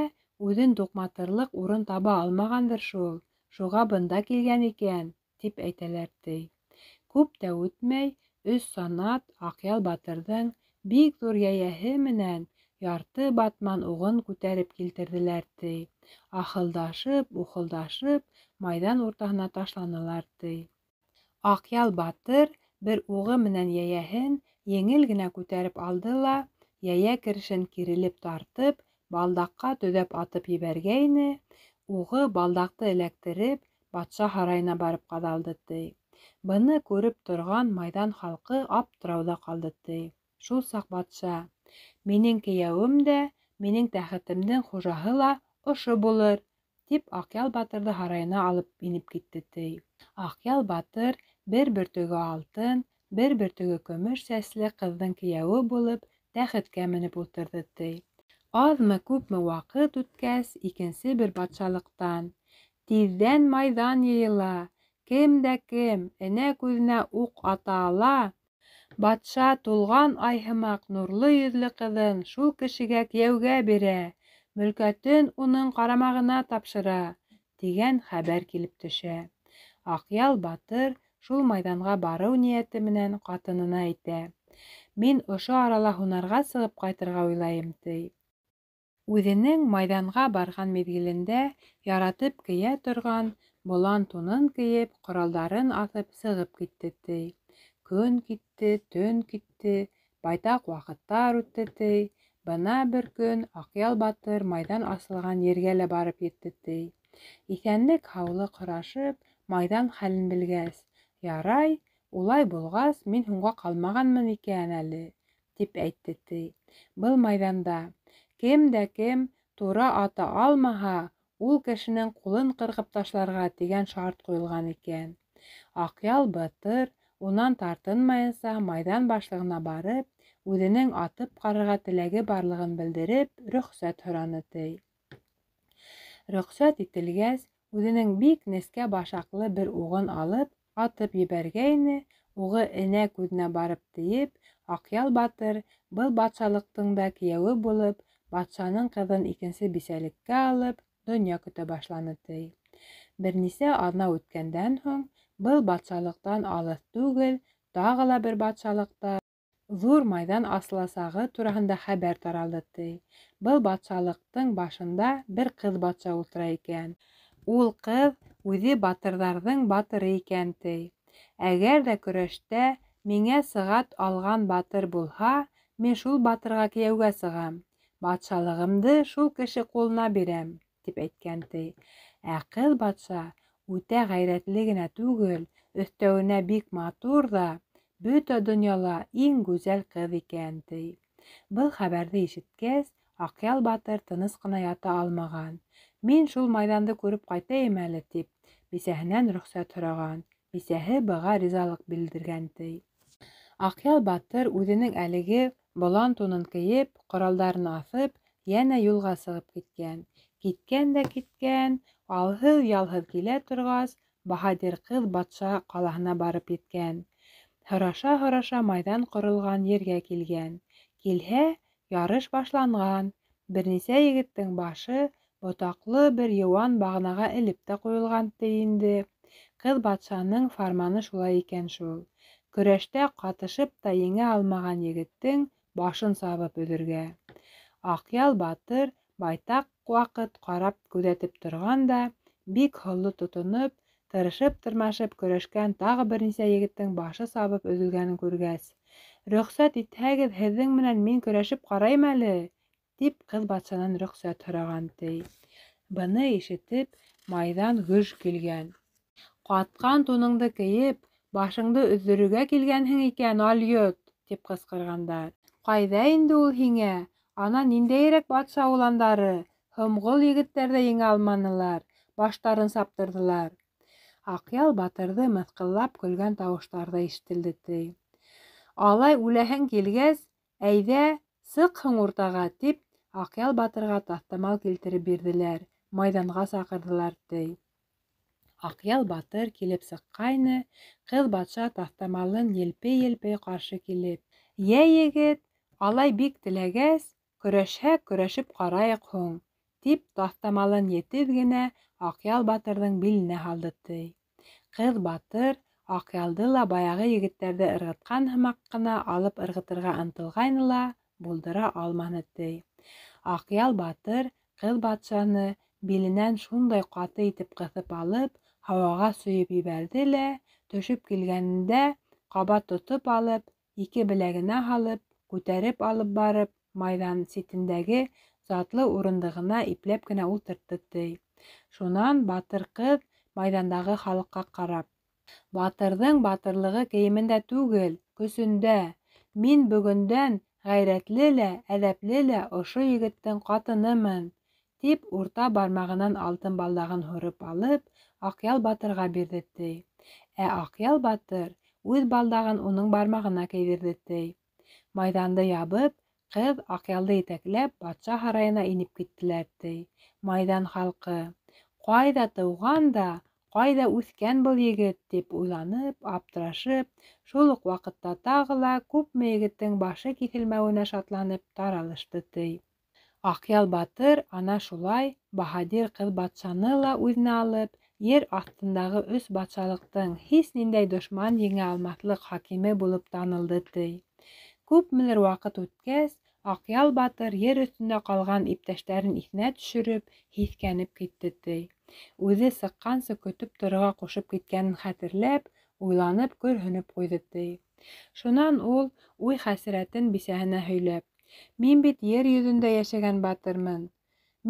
үҙен туҡматырлыҡ урын таба алмағандыр шул, шуға бында килгән икән, тип әйтәләр ти. Күп тә үтмәй, өс санат Аҡъял батырҙың бик ҙур йәйәһе менән ярты батман уғын күтәреп килтерҙеләр ти. Ахылдашып, ухылдашып, майҙан уртаһына ташланылар ти. Аҡъял батыр бер уғы менән йәйәһен еңел генә күтәреп алды ла, йәйә керешен кирелеп тартып, балдаҡҡа төҙәп атып ебәргәйне, уғы балдаҡты эләктереп, батша һарайына барып ҡаҙалды ти. Быны күреп торған майҙан халҡы аптырауҙа ҡалды ти. Шул саҡ батша: "Минең кейәүем дә, минең тәхетемдең хужаһы ла ошо булыр", тип Аҡъял батырҙы һарайына алып инеп китте ти. Аҡъял батыр бер бөртөгө алтын, бер бөртөгө көмөш сәсле ҡыҙҙың кейәүе булып, тәхеткә менеп ултырҙы ти. Аҙмы-күпме ваҡыт үткәс, икенсе бер батшалыҡтан: "Тиҙҙән майҙан йыйыла, кем дә кем энә күҙенә уҡ ата ала, батша тулған ай һымаҡ нурлы йөҙлө ҡыҙын шул кешегә кейәүгә бирә, мөлкәтен уның ҡарамағына тапшыра", тигән хәбәр килеп төшә. Аҡъял батыр шул майҙанға барыу ниәте менән ҡатынына әйтә: "Мин ошо арала һунарға сығып ҡайтырға уйлайым", ти. Үҙенең майҙанға барған миҙгелендә яратып кейә торған болан тунын кейеп, ҡоралдарын аҫып сығып китте ти. Көн китте, төн китте, байтаҡ ваҡыттар үтте ти. Бына бер көн Аҡъял батыр майҙан асылған ергә лә барып етте ти. Иҫәнлек-һаулыҡ һорашып, майҙан хәлен белгәс: "Ярай, улай булғас, мин һуңға ҡалмағанмын икән әле", тип әйтте ти. Был майҙанда кем дә кем тура ата алмаһа, ул кешенең ҡулын ҡырҡып ташларға тигән шарт ҡуйылған икән. Аҡъял батыр унан тартынмайынса майҙан башлығына барып, үҙенең атып ҡарарға теләге барлығын белдереп, рөхсәт һораны ти. Рөхсәт ителгәс, үҙенең бик нескә башаҡлы бер уғын алып, атып ебәргәйне, уғы энә күҙенә барып тейеп, Аҡъял батыр был батшалыҡтың да кейәүе булып, батшаның ҡыҙын икенсе бисәлеккә алып, донъя көтә башланы ти. Бер нисә аҙна үткәндән һуң, был батшалыҡтан алыҫ түгел, тағы ла бер батшалыҡта ҙур майҙан асыласағы тураһында хәбәр таралды ти. Был батшалыҡтың башында бер ҡыҙ батша ултыра икән. Ул ҡыҙ үҙе батырҙарҙың батыры икән ти. Әгәр ҙә көрәштә миңә сығат алған батыр булһа, мин шул батырға кейәүгә сығам, батшалығымды шул кеше ҡулына бирәм, тип әйткән ти. Ә ҡыҙ батша Үтә ғәйрәтле генә түгел, өҫтәүенә бик матур ҙа, бөтә донъяла иң гүзәл ҡыҙ икән, ти. Был хәбәрҙе ишеткәс, Аҡъял батыр тыныс ҡына ята алмаған. Мин шул майҙанды күреп ҡайтайым әле, тип, бисәһенән рөхсәт һораған. Бисәһе быға ризалыҡ белдергән, ти. Аҡъял батыр үҙенең әлеге болан тунын кейеп, ҡоралдарын аҫып, йәнә юлға сығып киткән. Киткән дә киткән, алһыҙ-ялһыҙ килә торғас, баһадир ҡыҙ батша ҡалаһына барып еткән. Һораша-һораша майҙан ҡоролған ергә килгән. Килһә, ярыш башланған, бер нисә егеттең башы ботаҡлы бер йыуан бағанаға элеп тә ҡуйылған, ти инде. Ҡыҙ батшаның фарманы шулай икән шул. Көрәштә ҡатышып та еңә алмаған егеттең башын сабып өҙөргә. Аҡъял батыр байтаҡ ваҡыт ҡарап күҙәтеп торған да, бик һолло тотоноп, тырышып-тырмашып көрәшкән тағы бер нисә егеттең башы сабып өҙөлгәнен күргәс, рөхсәт итһәгеҙ, һеҙҙең менән мин көрәшеп ҡарайым әле, тип ҡыҙ батшанан рөхсәт һораған, ти. Быны ишетеп, майҙан гөж килгән. Ҡатҡан туныңды кейеп, башыңды өҙҙөрөргә килгәнһең икән, алйот, тип ҡысҡырғандар. Ҡайҙа инде ул һиңә? Ана ниндәйерәк батша уландары, һомғол егеттәр ҙә еңә алманылар, баштарын саптырҙылар. Аҡъял батырҙы мыҫҡыллап көлгән тауыштар ҙа ишетелде, ти. Алай үләһең килгәс, әйҙә, сыҡ һуң уртаға, тип Аҡъял батырға таҫтамал килтереп бирҙеләр, майҙанға саҡырҙылар, ти. Аҡъял батыр килеп сыҡҡайны, ҡыҙ батша таҫтамалын елпей-елпей ҡаршы килеп, йә, егет, алай бик теләгәс, көрәшһәк, көрәшеп ҡарайыҡ һуң, тип таҫтамалын етеҙ генә Аҡъял батырҙың биленә һалды, ти. Ҡыҙ батыр Аҡъялды ла баяғы егеттәрҙе ырғытҡан һымаҡ ҡына алып ырғытырға ынтылғайны ла, булдыра алманы, ти. Аҡъял батыр ҡыҙ батшаны биленән шундай ҡаты итеп ҡыҫып алып, һауаға сөйөп ебәрҙе лә, төшөп килгәнендә ҡабат тотоп алып, ике беләгенә һалып, күтәреп алып барып, майҙан ситендәге затлы урындығына ипләп кенә ултыртты, ти. Шунан батыр ҡыҙ майҙандағы халыҡҡа ҡарап, батырҙың батырлығы кейемендә түгел, көсөндә. Мин бөгөндән ғәйрәтле лә, әҙәпле лә ошо егеттең ҡатынымын, тип урта бармағынан алтын балдағын һурып алып, Аҡъял батырға бирҙе, ти. Ә Аҡъял батыр үҙ балдағын уның бармағына кейҙерҙе, ти. Майҙанды ябып, ҡыҙ Аҡъялды етәкләп батша һарайына инеп киттеләр, ти. Майҙан халҡы, ҡайҙа тыуған да, ҡайҙа үҫкән был егет, тип уйланып, аптырашып, шул уҡ ваҡытта тағы ла күпме егеттең башы киҫелмәүенә шатланып таралышты, ти. Аҡъял батыр ана шулай баһадир ҡыҙ батшаны ла үҙенә алып, ер аҫтындағы өс батшалыҡтың һис ниндәй дошман еңә алмаҫлыҡ хакиме булып танылды, ти. Күпмелер ваҡыт үткәс, Аҡъял батыр ер өҫтөндә ҡалған иптәштәрен иҫенә төшөрөп, һиҫкәнеп китте, ти. Үҙе сыҡҡансы көтөп торорға ҡушып киткәнен хәтерләп, уйланып, көрһөнөп ҡуйҙы, ти. Шунан ул уй хәсрәтен бисәһенә һөйләп, мин бит ер йөҙөндә йәшәгән батырмын,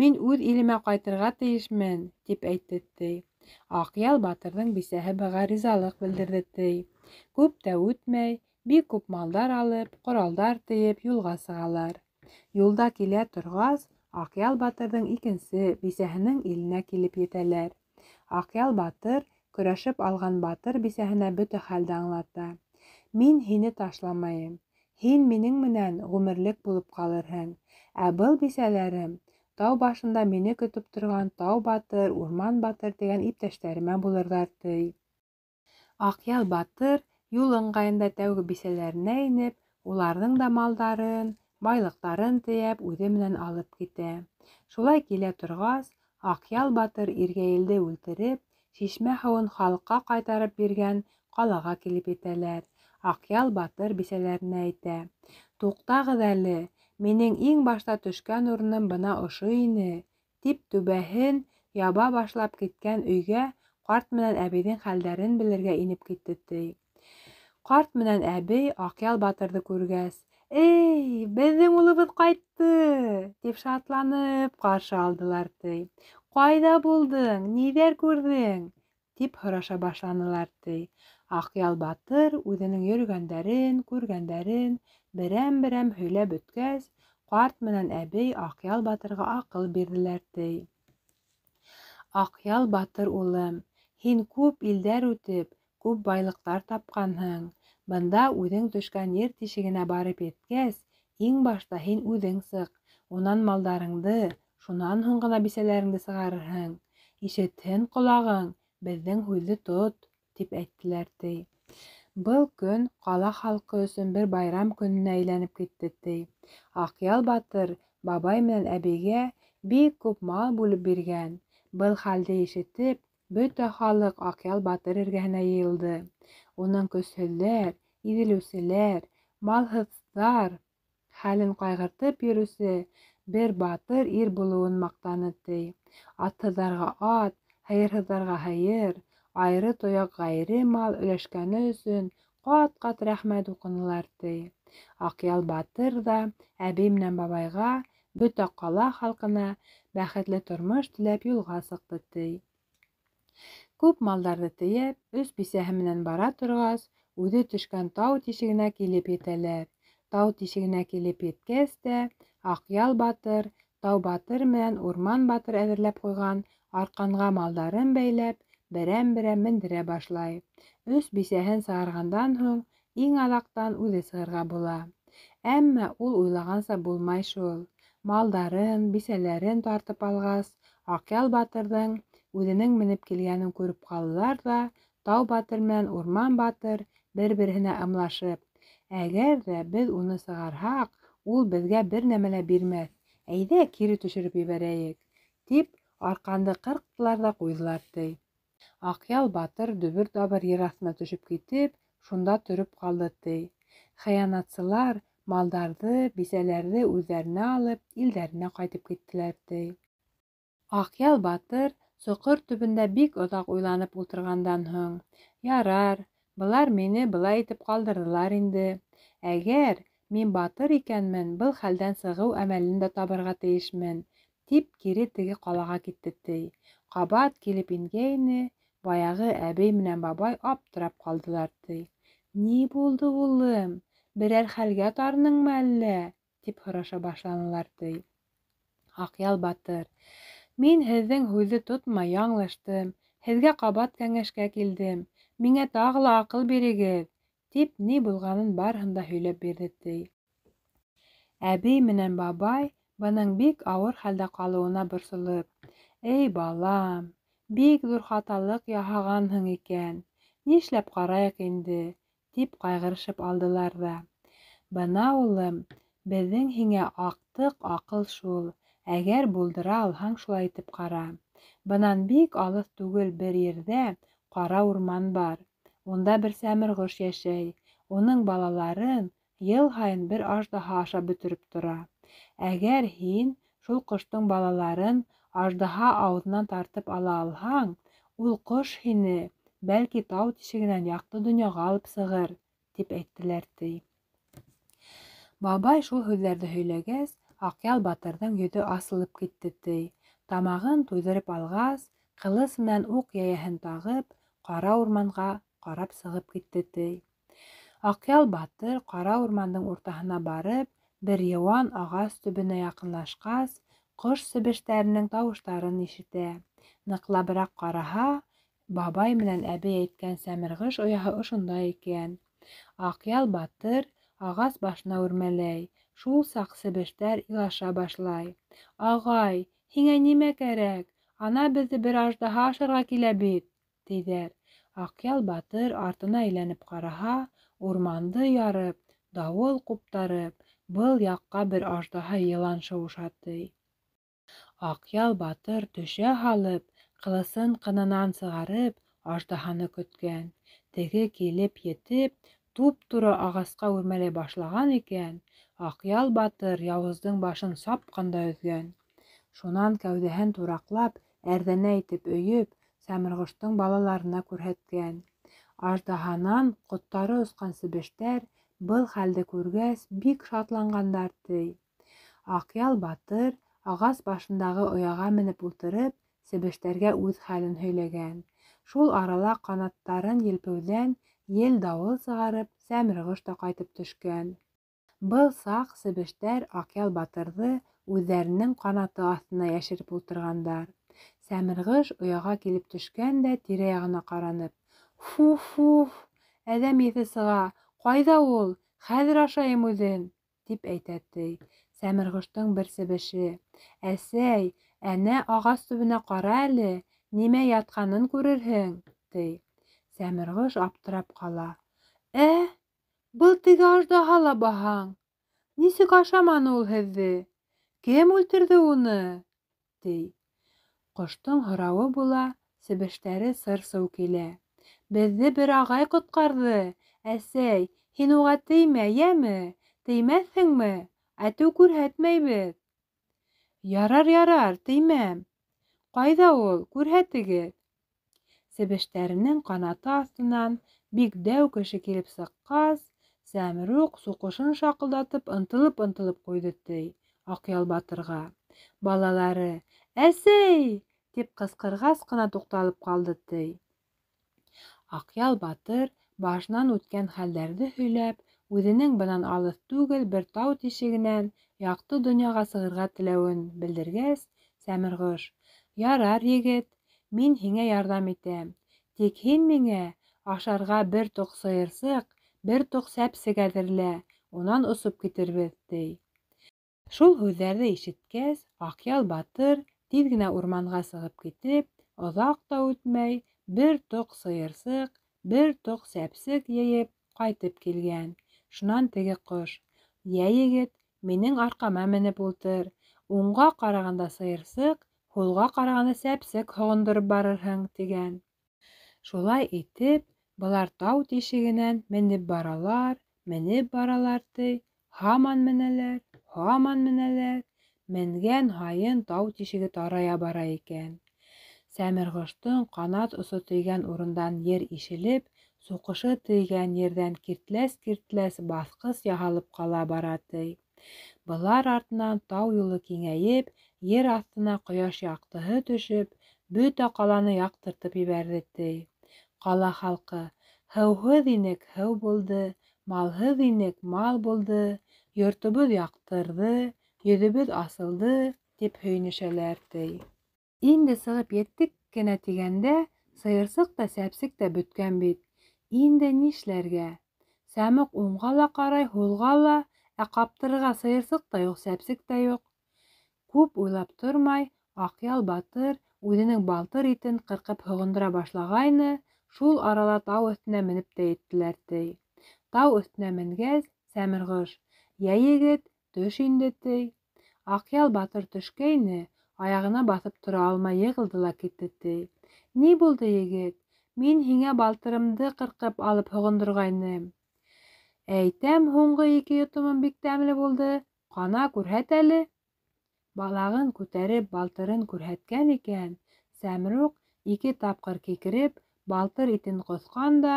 мин үҙ илемә ҡайтырға тейешмен, тип әйтте, ти. Аҡъял батырҙың бисәһе быға ризалыҡ белдерҙе, ти. Күп тә үтмәй, бик күп малдар алып, ҡоралдар тейеп юлға сығалар. Юлда килә торғас, Аҡъял батырҙың икенсе бисәһенең иленә килеп етәләр. Аҡъял батыр көрәшеп алған батыр бисәһенә бөтә хәлде аңлата. Мин һине ташламайым. Һин минең менән ғүмерлек булып ҡалырһың. Ә был бисәләрем тау башында мине көтөп торған тау батыр, урман батыр тигән иптәштәремә булырҙар, ти. Аҡъял батыр юл ыңғайында тәүге бисәләренә инеп, уларҙың да малдарын, байлыҡтарын тейәп үҙе менән алып китә. Шулай килә торғас, Аҡъял батыр Иргәйелде үлтереп, шишмә һыуын халыҡҡа ҡайтарып биргән ҡалаға килеп етәләр. Аҡъял батыр бисәләренә әйтә: туҡтағыҙ әле, минең иң башта төшкән урыным бына ошо ине, тип түбәһен яба башлап киткән өйгә ҡарт менән әбейҙең хәлдәрен белергә инеп китте, ти. Ҡарт менән әбей Аҡъял батырҙы күргәс, эй, беҙҙең улыбыҙ ҡайтты, тип шатланып ҡаршы алдылар, ти. Ҡайҙа булдың, ниҙәр күрҙең, Тип һораша башланылар, ти. Аҡъял батыр үҙенең йөрөгәндәрен, күргәндәрен берәм-берәм һөйләп бөткәс, ҡарт менән әбей Аҡъял батырға аҡыл бирҙеләр, ти. Аҡъял батыр улым, һин күп илдәр үтеп, күп байлыҡтар тапҡанһың. Бында үҙең төшкән ер тишегенә барып еткәс, иң башта һин үҙең сыҡ, унан малдарыңды, шунан һуң ғына бисәләреңде сығарырһың. Ишетһен ҡолағың, беҙҙең һүҙҙе тот, тип әйттеләр, ти. Был көн ҡала халҡы өсөн бер байрам көнөнә әйләнеп китте, ти. Аҡъял батыр бабай менән әбейгә бик күп мал бүлеп биргән. Был хәлде ишетеп, бөтә халыҡ Аҡъял батыр эргәһенә йыйылды. Уның көсһөҙҙәр, иҙелеүселәр, малһыҙҙар хәлен ҡайғыртып йөрөүсе бер батыр ир булыуын маҡтаны, ти. Атһыҙҙарға ат, һыйырһыҙҙарға һыйыр, айыры тояҡ ғәйре мал өләшкәне өсөн ҡат-ҡат рәхмәт уҡынылар, ти. Аҡъял батыр ҙа әбей менән бабайға, бөтә ҡала халҡына бәхетле тормош теләп юлға сыҡты, ти. Күп малдарҙы тейәп, өс бисәһе менән бара торғас, үҙе төшкән тау тишегенә килеп етәләр. Тау тишегенә килеп еткәс тә, Аҡъял батыр, Тау батыр менән Урман батыр әҙерләп ҡуйған арҡанға малдарын бәйләп, берәм-берәм мендерә башлай. Өс бисәһен сығарғандан һуң, иң аҙаҡтан үҙе сығырға була. Әммә ул уйлағанса булмай шул. Малдарын, бисәләрен тартып алғас, Аҡъял батырҙың үҙенең менеп килгәнен күреп ҡалалар ҙа, Тау батыр менән Урман батыр бер-береһенә ымлашып, әгәр ҙә беҙ уны сығарһаҡ, ул беҙгә бер нәмә лә бирмәҫ, әйҙә кире төшөрөп ебәрәйек, тип арҡанды ҡырҡтылар ҙа ҡуйҙылар, ти. Аҡъял батыр дөбөр-дабыр ер аҫтына төшөп китеп, шунда тороп ҡалды, ти. Хыянатсылар малдарҙы, бисәләрҙе үҙҙәренә алып, илдәренә ҡайтып киттеләр, ти. Аҡъял батыр соҡор төбөндә бик оҙаҡ уйланып ултырғандан һуң, ярар, былар мине былай итеп ҡалдырҙылар инде. Әгәр мин батыр икәнмен, был хәлдән сығыу әмәлен дә табырға тейешмен, тип кире теге ҡалаға китте, ти. Ҡабат килеп ингәйне, баяғы әбей менән бабай аптырап ҡалдылар, ти. Ни булды, улым, берәр хәлгә тарыныңмы әллә? Тип һораша башланылар, ти. Аҡъял батыр, мин һеҙҙең һүҙҙе тотмай яңылыштым, һеҙгә ҡабат кәңәшкә килдем, миңә тағы ла аҡыл бирегеҙ, тип ни булғанын барыһын да һөйләп бирҙе, ти. Әбей менән бабай бының бик ауыр хәлдә ҡалыуына борсолоп, эй, балам, бик ҙур хаталыҡ яһағанһың икән, нишләп ҡарайыҡ инде, тип ҡайғырышып алдылар ҙа. Бына, улым, беҙҙең һиңә аҡтыҡ аҡыл шул, әгәр булдыра алһаң, шулай итеп ҡара. Бынан бик алыҫ түгел бер ерҙә ҡара урман бар. Унда бер сәмерғош йәшәй. Уның балаларын йыл һайын бер аждаһа ашап бөтөрөп тора. Әгәр һин шул ҡоштоң балаларын аждаһа ауыҙынан тартып ала алһаң, ул ҡош һине бәлки тау тишегенән яҡты донъяға алып сығыр, тип әйттеләр, ти. Бабай шул һүҙҙәрҙе һөйләгәс, Аҡъял батырҙың йөҙө асылып китте, ти. Тамағын туйҙырып алғас, ҡылыс менән уҡ йәйәһен тағып, ҡара урманға ҡарап сығып китте, ти. Аҡъял батыр ҡара урмандың уртаһына барып, бер йыуан ағас төбөнә яҡынлашҡас, ҡош себештәренең тауыштарын ишетә. Ныҡлабыраҡ ҡараһа, бабай менән әбей әйткән сәмерғош ояһы ошонда икән. Аҡъял батыр ағас башына үрмәләй. Шул саҡ себештәр илаша башлай. Ағай, һиңә нимә кәрәк? Ана беҙҙе бер аждаһа ашарға килә бит, тиҙәр. Аҡъял батыр артына әйләнеп ҡараһа, урманды ярып, дауыл ҡуптарып, был яҡҡа бер аждаһа йылан шыуыша, ти. Аҡъял батыр төшә һалып, ҡылысын ҡынынан сығарып, аждаһаны көткән. Теге килеп етеп, туп-тура ағасҡа үрмәләй башлаған икән, Аҡъял батыр яуыздың башын сапҡанда өҙгән. Шунан кәүҙәһен тураҡлап, әрҙәнә итеп өйөп, сәмерғоштоң балаларына күрһәткән. Аждаһанан ҡоттары осҡан себештәр был хәлде күргәс, бик шатланғандар, ти. Аҡъял батыр ағас башындағы ояға менеп ултырып, себештәргә үҙ хәлен һөйләгән. Шул арала ҡанаттарын елпеүҙән ел-дауыл сығарып, Сәмреғош та ҡайтып төшкән. Был саҡ себештәр Аҡъял батырҙы үҙҙәренең ҡанаты аҫтына йәшереп ултырғандар. Сәмреғош ояға килеп төшкән дә тирә-яғына ҡаранып: "Фу-фу, әҙәм еҫе сыға, ҡайҙа ул? Хәҙер ашайым үҙен!" тип әйтә ти. Сәмреғоштоң бер себеше: "Әсәй, әнә ағас төбөнә ҡара әле, нимә ятҡанын күрерһең", ти. Сәмреғош аптырап ҡала: "Ә, был теге аждаһа ла баһаң! Нисек ашаманы ул һеҙҙе? Кем үлтерҙе уны?" ти. Ҡоштоң һорауы була, себештәре сыр-сыу килә. "Беҙҙе бер ағай ҡотҡарҙы. Әсәй, һин уға теймә, йәме? Теймәҫһеңме? Әтеү күрһәтмәйбеҙ." "Ярар, ярар, теймәм. Ҡайҙа ул, күрһәтегеҙ." Себештәренең ҡанаты аҫтынан бик дәү кеше килеп сыҡҡас, Сәмрух суҡышын шаҡылдатып ынтылып-ынтылып ҡуйҙы ти Аҡъял батырға. Балалары: "Әсәй!" тип ҡысҡырғас ҡына туҡталып ҡалды ти. Аҡъял батыр башынан үткән хәлдәрҙе һөйләп, үҙенең бынан алыҫ түгел бер тау тишегенән яҡты донъяға сығырға теләүен белдергәс, Сәмерғош: "Ярар, егет, мин һиңә ярҙам итәм. Тик һин миңә ашарға бер тоҡ сыйырсыҡ, бер тоҡ сәпсек әҙерлә, унан осоп китербеҙ", ти. Шул һүҙҙәрҙе ишеткәс, Аҡъял батыр тиҙ генә урманға сығып китеп, оҙаҡ та үтмәй, бер тоҡ сыйырсыҡ, бер тоҡ сәпсек йыйып ҡайтып килгән. Шунан теге ҡош: "Йә, егет, минең арҡама менеп ултыр, уңға ҡарағанда сыйырсыҡ, һулға ҡарағанда сәпсек һоғондороп барырһың", тигән. Шулай итеп, былар тау тишегенән менеп баралар, менеп баралар ти, һаман менәләр, һаман менәләр. Менгән һайын тау тишеге тарая бара икән. Сәмерғоштоң ҡанат осо тейгән урындан ер ишелеп, суҡышы тейгән ерҙән киртләс-киртләс баҫҡыс яһалып ҡала бара ти. Былар артынан тау юлы киңәйеп, ер аҫтына ҡояш яҡтыһы төшөп, бөтә ҡаланы яҡтыртып ебәрҙе ти. Ҡала халҡы: "Һыуһыҙ инек, һыу булды, малһыҙ инек, мал булды, йортобоҙ яҡтырҙы, йөҙөбөҙ асылды", тип һөйөнөшәләр ти. Инде сығып еттек кенә тигәндә, сыйырсыҡ та, сәпсек тә бөткән бит. Инде нишләргә? Сәмуҡ уңға ла ҡарай, һулға ла, ә ҡаптырырға сыйырсыҡ та юҡ, сәпсек тә юҡ. Күп уйлап тормай, Аҡъял батыр үҙенең балтыр итен ҡырҡып һоғондора башлағайны, шул арала тау өҫтөнә менеп тә еттеләр ти. Тау өҫтөнә менгәс, Сәмерғош: "Йә, егет, төш инде", ти. Аҡъял батыр төшкәйне, аяғына баҫып тора алмай йығылды ла китте ти. "Ни булды, егет? Мин һиңә балтырымды ҡырҡып алып һоғондорғайным. Әйтәм, һуңғы ике йотомом бик тәмле булды. Ҡана, күрһәт әле." Балағын күтәреп балтырын күрһәткән икән, Сәмрух ике тапҡыр кикереп, балтыр итен ҡоҫҡан да,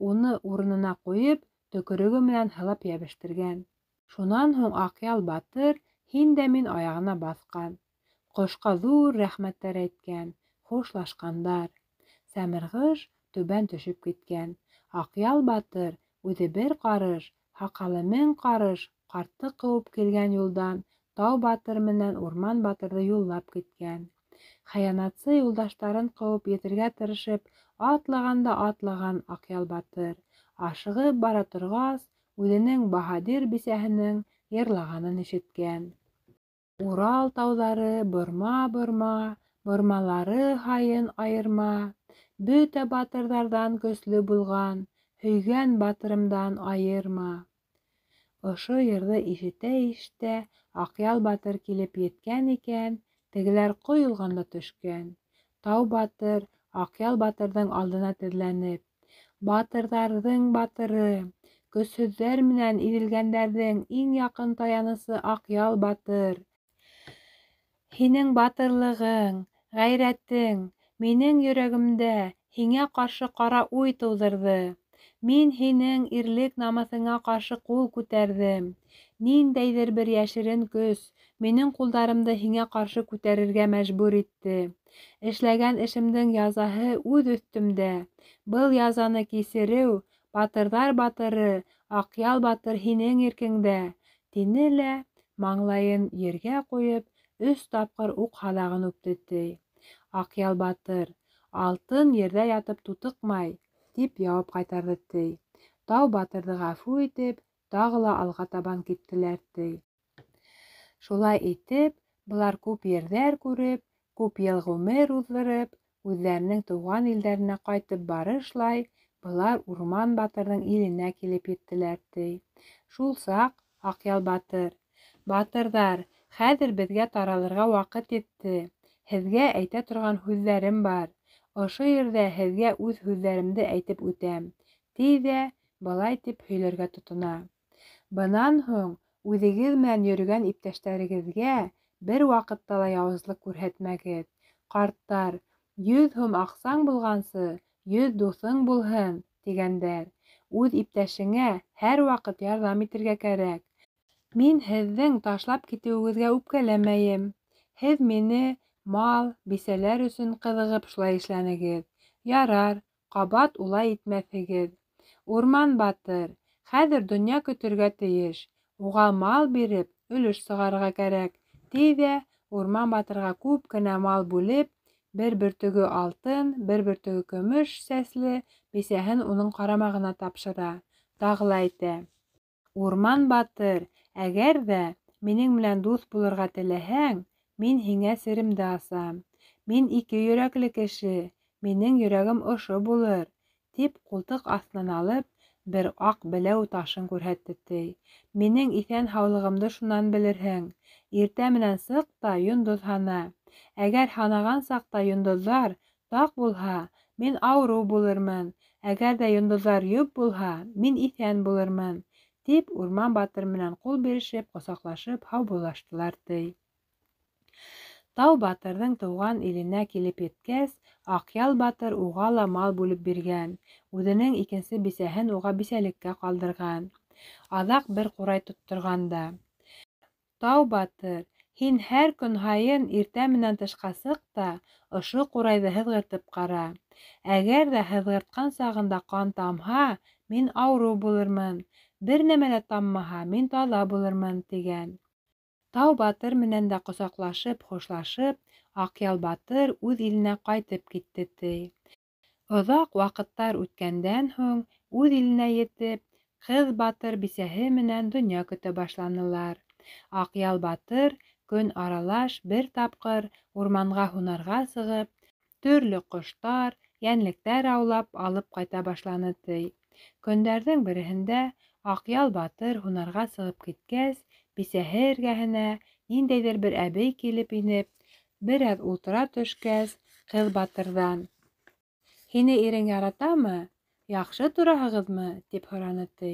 уны урынына ҡуйып, төкөрөгө менән һылап йәбештергән. Шунан һуң Аҡъял батыр һин дә мин аяғына баҫҡан. Ҡошҡа ҙур рәхмәттәр әйткән, хушлашҡандар. Сәмерғош түбән төшөп киткән. Аҡъял батыр үҙе бер ҡарыш, һаҡалы мең ҡарыш ҡартты ҡыуып килгән юлдан Тау батыр менән Урман батырҙы юллап киткән. Хыянатсы юлдаштарын ҡыуып етергә тырышып, атлаған да атлаған Аҡъял батыр. Ашығып бара торғас, үҙенең баһадир бисәһенең йырлағанын ишеткән. Урал тауҙары борма-борма, бормалары һайын айырма, бөтә батырҙарҙан көслө булған, һөйгән батырымдан айырма. Ошо йырҙы ишетә-ишетә Аҡъял батыр килеп еткән икән, тегеләр ҡойолған да төшкән. Тау батыр Аҡъял батырҙың алдына теҙләнеп: "Батырҙарҙың батыры, көсһөҙҙәр менән иҙелгәндәрҙең иң яҡын таянысы Аҡъял батыр. Һинең батырлығың, ғәйрәтең минең йөрәгемдә һиңә ҡаршы ҡара уй тыуҙырҙы. Мин һинең ирлек намыҫыңа ҡаршы ҡул күтәрҙем. Ниндәйҙер бер йәшерен көс минең ҡулдарымды һиңә ҡаршы күтәрергә мәжбүр итте. Эшләгән эшемдең язаһы үҙ өҫтөмдә. Был язаны кисереү, батырҙар батыры, Аҡъял батыр һинең иркеңдә, тине лә, маңлайын ергә ҡуйып, өс тапҡыр уҡ һаҙағын үпте, ти. Аҡъял батыр, алтын ерҙә ятып тутыҡмай, тип яуап ҡайтарҙы, ти. Тау батырҙы ғәфү итеп, тағы ла алға табан киттеләр, ти. Шулай итеп, былар күп ерҙәр күреп, күп йыл ғүмер уҙҙырып, үҙҙәренең тыуған илдәренә ҡайтып барышлай, былар Урман батырҙың иленә килеп еттеләр, ти. Шул саҡ Аҡъял батыр: "Батырҙар, хәҙер беҙгә таралырға ваҡыт етте. Һеҙгә әйтә торған һүҙҙәрем бар. Ошо ерҙә һеҙгә үҙ һүҙҙәремде әйтеп үтәм", ти ҙә былай тип һөйләргә тотона. Бынан һуң үҙегеҙ менән йөрөгән иптәштәрегеҙгә бер ваҡытта ла яуызлыҡ күрһәтмәгеҙ. Ҡарттар, 100 һум аҡсаң булғансы, 100 дуҫың булһын, тигәндәр. Үҙ иптәшеңә һәр ваҡыт ярҙам итергә кәрәк. Мин һеҙҙең ташлап китеүегеҙгә үпкәләмәйем. Һеҙ мине мал, бисәләр өсөн ҡыҙығып шулай эшләнегеҙ. Ярар, ҡабат улай итмәҫһегеҙ. Урман батыр, хәҙер донъя көтөргә тейеш. Уға мал биреп, өлөш сығарырға кәрәк, ти ҙә Урман батырға күп кенә мал бүлеп, бер бөртөгө алтын, бер бөртөгө көмөш сәсле бисәһен уның ҡарамағына тапшыра. Тағы ла әйтә: Урман батыр, әгәр ҙә минең менән дуҫ булырға теләһәң, мин һиңә серемде асам. Мин ике йөрәкле кеше, минең йөрәгем ошо булыр, тип ҡултыҡ аҫтынан алып, бер аҡ беләү ташын күрһәтте, ти. Минең иҫән һаулығымды шунан белерһең. Иртә менән сыҡ та йондоҙ һана. Әгәр һанаған саҡта йондоҙҙар таҡ булһа, мин ауырыу булырмын. Әгәр ҙә йондоҙҙар йөп булһа, мин иҫән булырмын, тип Урман батыр менән ҡул бирешеп, ҡосаҡлашып һаубуллаштылар, ти. Тау батырҙың тыуған иленә килеп еткәс, Аҡъял батыр уға ла мал бүлеп биргән, үҙенең икенсе бисәһен уға бисәлеккә ҡалдырған. Аҙаҡ бер ҡурай тотторған да: "Тау батыр, һин һәр көн һайын иртә менән тышҡа сыҡ та ошо ҡурайҙы һыҙғыртып ҡара. Әгәр ҙә һыҙғыртҡан сағында ҡан тамһа, мин ауырыу булырмын. Бер нәмә лә таммаһа, мин таҙа булырмын", тигән. Тау батыр менән дә ҡосаҡлашып, хушлашып, Аҡъял батыр үҙ иленә ҡайтып китте, ти. Оҙаҡ ваҡыттар үткәндән һуң үҙ иленә етеп, ҡыҙ батыр бисәһе менән донъя көтә башланылар. Аҡъял батыр көн аралаш бер тапҡыр урманға һунарға сығып, төрлө ҡоштар, йәнлектәр аулап алып ҡайта башланы, ти. Көндәрҙең береһендә Аҡъял батыр һунарға сығып киткәс, бисәһе эргәһенә ниндәйҙер бер әбей килеп инеп, бер аҙ ултыра төшкәс, ҡыҙ батырҙан: "Һине ирең яратамы? Яҡшы тораһығыҙмы?" тип һораны, ти.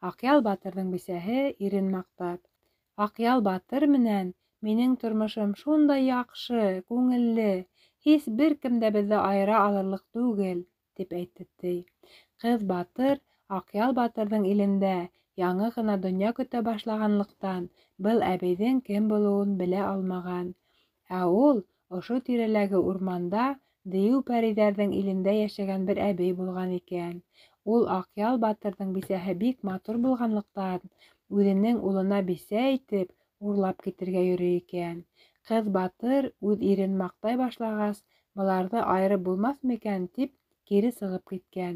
Аҡъял батырҙың бисәһе ирен маҡтап: "Аҡъял батыр менән минең тормошом шундай яҡшы, күңелле, һис бер кем дә беҙҙе айыра алырлыҡ түгел", тип әйтте, ти. Ҡыҙ батыр Аҡъял батырҙың илендә яңы ғына донъя көтә башлағанлыҡтан, был әбейҙең кем булыуын белә алмаған. Ә ул ошо тирәләге урманда дейеү-пәрейҙәрҙең илендә йәшәгән бер әбей булған икән. Ул Аҡъял батырҙың бисәһе бик матур булғанлыҡтан, үҙенең улына бисә итеп урлап китергә йөрөй икән. Ҡыҙ батыр үҙ ирен маҡтай башлағас, быларҙы айырып булмаҫ микән, тип кире сығып киткән.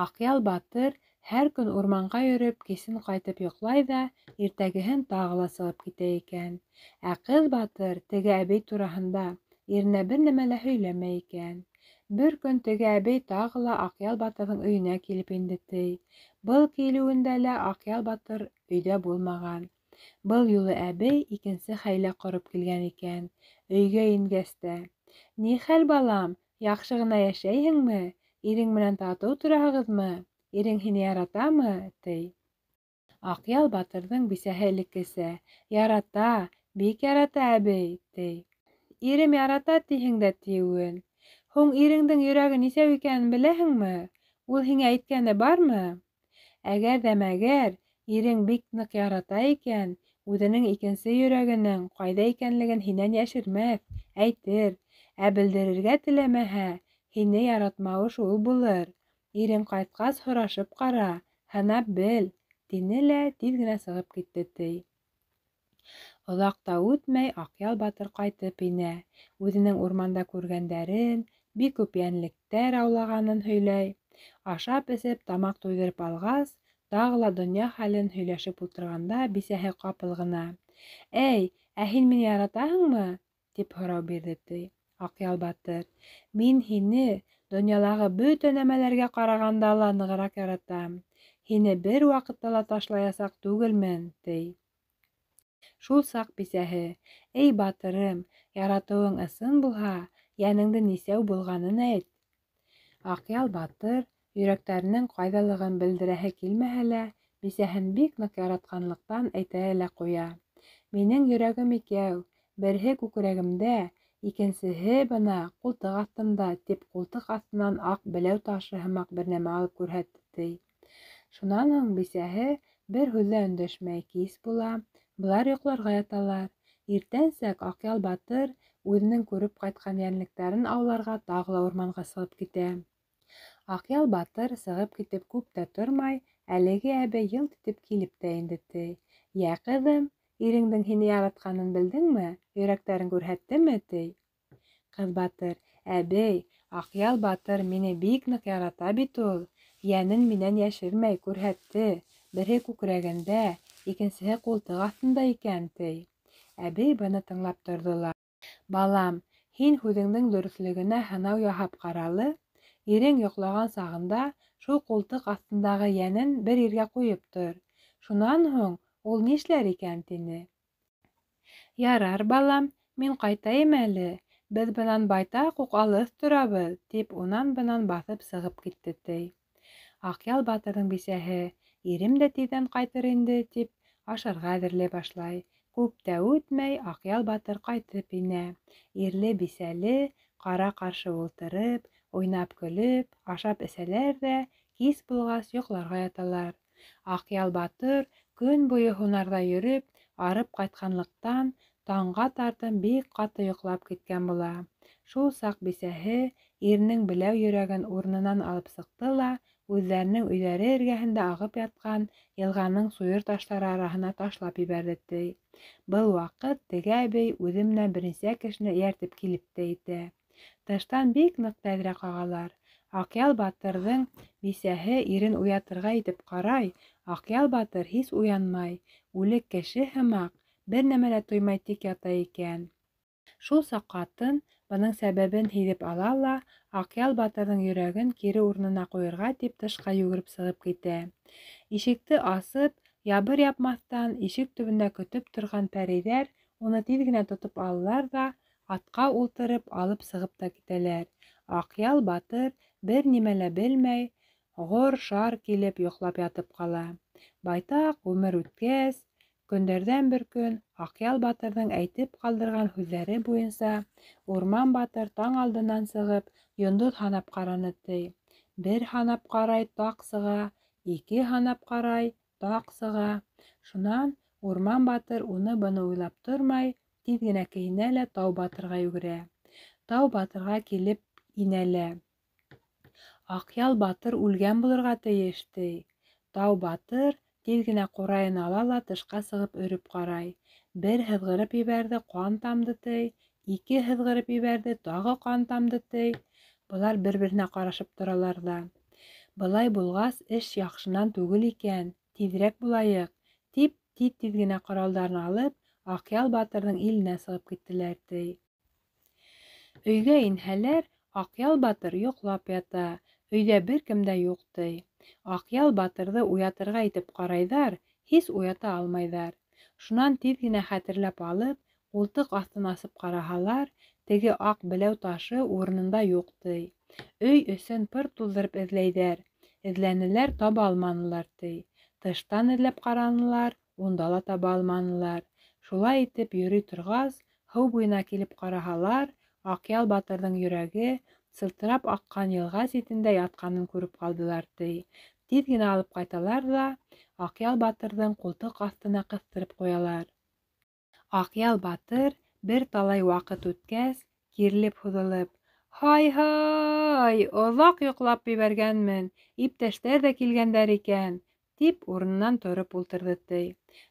Аҡъял батыр һәр көн урманға йөрөп, кисен ҡайтып йоҡлай ҙа, иртәгеһен тағы ла сығып китә икән. Ә ҡыҙ батыр теге әбей тураһында иренә бер нәмә лә һөйләмәй икән. Бер көн теге әбей тағы ла Аҡъял батырҙың өйөнә килеп инде, ти. Был килеүендә лә Аҡъял батыр өйҙә булмаған. Был юлы әбей икенсе хәйлә ҡороп килгән икән. Өйгә ингәс тә: "Ни хәл, балам, яҡшы ғына йәшәйһеңме? Ирең менән татыу тораһығыҙмы? Ирең һине яратамы?" ти. Аҡъял батырҙың бисәһе элеккесә: "Ярата, бик ярата, әбей", ти. "Ирем ярата тиһең дә тиеүен. Һуң иреңдең йөрәге нисәү икәнен беләһеңме? Ул һиңә әйткәне бармы? Әгәр ҙә мәгәр ирең бик ныҡ ярата икән, үҙенең икенсе йөрәгенең ҡайҙа икәнлеген һинән йәшермәҫ, әйтер. Ә белдерергә теләмәһә, һине яратмауы шул булыр. Ирең ҡайтҡас һорашып ҡара, һынап бел, тине лә тиҙ генә сығып китте, ти. Оҙаҡ та үтмәй, Аҡъял батыр ҡайтып инә. Үҙенең урманда күргәндәрен, бик күп йәнлектәр аулағанын һөйләй. Ашап-эсеп, тамаҡ туйҙырып алғас, тағы ла донъя хәлен һөйләшеп ултырғанда бисәһе ҡапыл ғына: "Эй, ә һин мине яратаһыңмы?" – тип һорау бирҙе, ти. Аҡъял батыр: "Мин һине донъялағы бөтә нәмәләргә ҡарағанда ла нығыраҡ яратам. Һине бер ваҡытта ла ташлаясаҡ түгелмен", – ти. Шул саҡ бисәһе: "Эй, батырым, яратыуың ысын булһа, йәнеңдең нисәү булғанын әйт." Аҡъял батыр йөрәктәренең ҡайҙалығын белдерәһе килмәһә лә, бисәһен бик ныҡ яратҡанлыҡтан әйтә лә ҡуя: "Минең йөрәгем икәү, береһе күкрәгемдә, икенсеһе бына ҡултыҡ аҫтымда", тип ҡултыҡ аҫтынан аҡ беләү ташы һымаҡ бер нәмә алып күрһәтте, ти. Шунан һуң бисәһе бер һүҙ ҙә өндәшмәй. Кис була, былар йоҡларға яталар. Иртәнсәк Аҡъял батыр үҙенең күреп ҡайтҡан йәнлектәрен ауларға тағы ла урманға сығып китә. Аҡъял батыр сығып китеп күп тә тормай, әлеге әбей йылт итеп килеп тә инде, ти. "Йә, ҡыҙым, иреңдең һине яратҡанын белдеңме? Йөрәктәрен күрһәттеме?" – ти. Ҡыҙ батыр: "Әбей, Аҡъял батыр мине бик ныҡ ярата бит ул. Йәнен минән йәшермәй, күрһәтте. Береһе күкрәгендә, икенсеһе ҡултыҡ аҫтында икән", – ти. Әбей быны тыңлап торҙо ла: "Балам, һин һүҙеңдең дөрөҫлөгөнә һынау яһап ҡаралы. Ирең йоҡлаған сағында шул ҡултыҡ аҫтындағы йәнен бер ергә ҡуйып тор. Шунан һуң ул нишләр икән?" – тине. "Ярар, балам, мин ҡайтайым әле. Беҙ бынан байтаҡ уҡ алыҫ торабыҙ", тип унан-бынан баҫып сығып китте, ти. Аҡъял батырҙың бисәһе: "Ирем дә тиҙҙән ҡайтыр инде", тип ашарға әҙерләй башлай. Күп тә үтмәй, Аҡъял батыр ҡайтып инә. Ирле-бисәле ҡара-ҡаршы ултырып, уйнап-көлөп, ашап эсәләр ҙә, кис булғас йоҡларға яталар. Аҡъял батыр көн буйы һунарҙа йөрөп, арып ҡайтҡанлыҡтан, таңға тартым бик ҡаты йоҡлап киткән була. Шул саҡ бисәһе иренең беләү йөрәген урынынан алып сыҡты ла үҙҙәренең өйҙәре эргәһендә ағып ятҡан йылғаның суйыр таштары араһына ташлап ебәрҙе, ти. Был ваҡыт теге әбей үҙе менән бер нисә кешене эйәртеп килеп тә етә. Тыштан бик ныҡ тәҙрә ҡағалар. Аҡъял батырҙың бисәһе ирен уятырға итеп ҡарай, Аҡъял батыр һис уянмай, үлек кеше һымаҡ, бер нәмә лә тоймай тик ята икән. Шул саҡ ҡатын бының сәбәбен һиҙеп ала ла Аҡъял батырҙың йөрәген кире урынына ҡуйырға тип тышҡа йүгереп сығып китә. Ишекте асып, ябыр-япмаҫтан ишек төбөндә көтөп торған пәрейҙәр уны тиҙ генә тотоп алалар ҙа атҡа ултырып алып сығып та китәләр. Аҡъял батыр бер нимә лә белмәй, ғор-шар килеп йоҡлап ятып ҡала. Байтаҡ ғүмер үткәс, көндәрҙән бер көн Аҡъял батырҙың әйтеп ҡалдырған һүҙҙәре буйынса Урман батыр таң алдынан сығып, йондоҙ һанап ҡараны, ти. Бер һанап ҡарай, таҡ сыға, ике һанап ҡарай, таҡ сыға. Шунан Урман батыр уны-быны уйлап тормай, тиҙ генә кейенә лә Тау батырға йүгерә. Тау батырға килеп инә лә: "Аҡъял батыр үлгән булырға тейеш", ти. Тау батыр тиҙ генә ҡурайын ала ла тышҡа сығып өрөп ҡарай. Бер һыҙғырып ебәрҙе, ҡан тамды, ти. Ике һыҙғырып ебәрҙе, тағы ҡан тамды, ти. Былар бер-береһенә ҡарашып торалар ҙа: "Былай булғас, эш яҡшынан түгел икән, тиҙерәк булайыҡ", тип тиҙ-тиҙ генә ҡоралдарын алып, Аҡъял батырҙың иленә сығып киттеләр, ти. Өйгә инһәләр, Аҡъял батыр йоҡлап ята, өйҙә бер кем дә юҡ, ти. Аҡъял батырҙы уятырға итеп ҡарайҙар, һис уята алмайҙар. Шунан тиҙ генә хәтерләп алып, ҡултыҡ аҫтын асып ҡараһалар, теге аҡ беләү ташы урынында юҡ, ти. Өй эсен пыр туҙҙырып эҙләйҙәр. Эҙләнеләр, таба алманылар, ти. Тыштан эҙләп ҡаранылар, унда ла таба алманылар. Шулай итеп йөрөй торғас, һыу буйына килеп ҡараһалар, Аҡъял батырҙың йөрәге сылтырап аҡҡан йылға ситендә ятҡанын күреп ҡалдылар, ти. Тиҙ генә алып ҡайталар ҙа Аҡъял батырҙың ҡултыҡ аҫтына ҡыҫтырып ҡуялар. Аҡъял батыр бер талай ваҡыт үткәс, кирелеп-һуҙылып: «Һай-һай, оҙаҡ йоҡлап ебәргәнмен, иптәштәр ҙә килгәндәр икән», тип урынынан тороп ултырҙы, ти.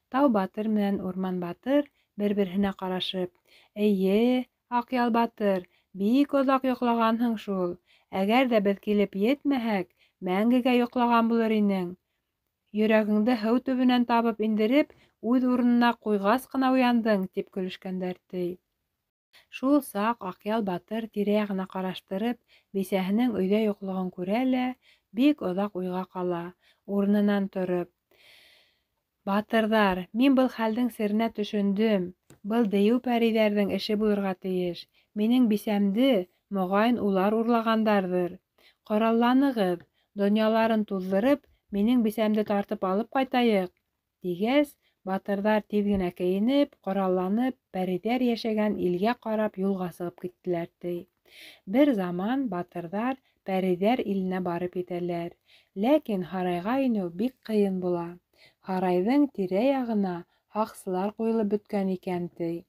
Тау батыр менән Урман батыр бер-береһенә ҡарашып: «Эйе, Аҡъял батыр, бик оҙаҡ йоҡлағанһың шул. Әгәр ҙә беҙ килеп етмәһәк, мәңгегә йоҡлаған булыр инең. Йөрәгеңде һыу төбөнән табып индереп, үҙ урынына ҡуйғас ҡына уяндың», тип көлөшкәндәр, ти. Шул саҡ Аҡъял батыр тирә-яғына ҡараштырып, бисәһенең өйҙә юҡлығын күрә лә, бик оҙаҡ уйға ҡала, урынынан тороп: «Батырҙар, мин был хәлдең серенә төшөндөм. Был дейеү пәрейҙәрҙең эше булырға тейеш. Минең бисәмде, моғайын, улар урлағандарҙыр. Ҡоралланығыҙ, донъяларын туҙҙырып, минең бисәмде тартып алып ҡайтайыҡ», тигәс, батырҙар тиҙ генә кейенеп, ҡоралланып, пәрейҙәр йәшәгән илгә ҡарап юлға сығып киттеләр, ти. Бер заман батырҙар пәрейҙәр иленә барып етәләр. Ләкин һарайға инеү бик ҡыйын була. Һарайҙың тирә-яғына һаҡсылар ҡуйылып бөткән икән, ти.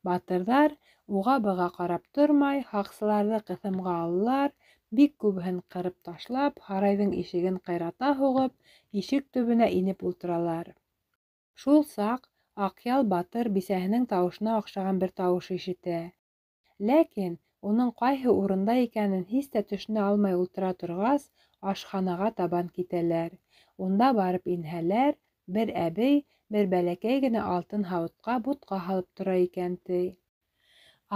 Батырҙар уға-быға ҡарап тормай, һаҡсыларҙы ҡыҫымға алалар, бик күбеһен ҡырып ташлап, һарайҙың ишеген ҡыйрата һуғып, ишек төбөнә инеп ултыралар. Шул саҡ Аҡъял батыр бисәһенең тауышына оҡшаған бер тауыш ишетә. Ләкин уның ҡайһы урында икәнен һис тә төшөнә алмай ултыра торғас, ашханаға табан китәләр. Унда барып инһәләр, бер әбей бер бәләкәй генә алтын һауытҡа бутҡа һалып тора икән, ти.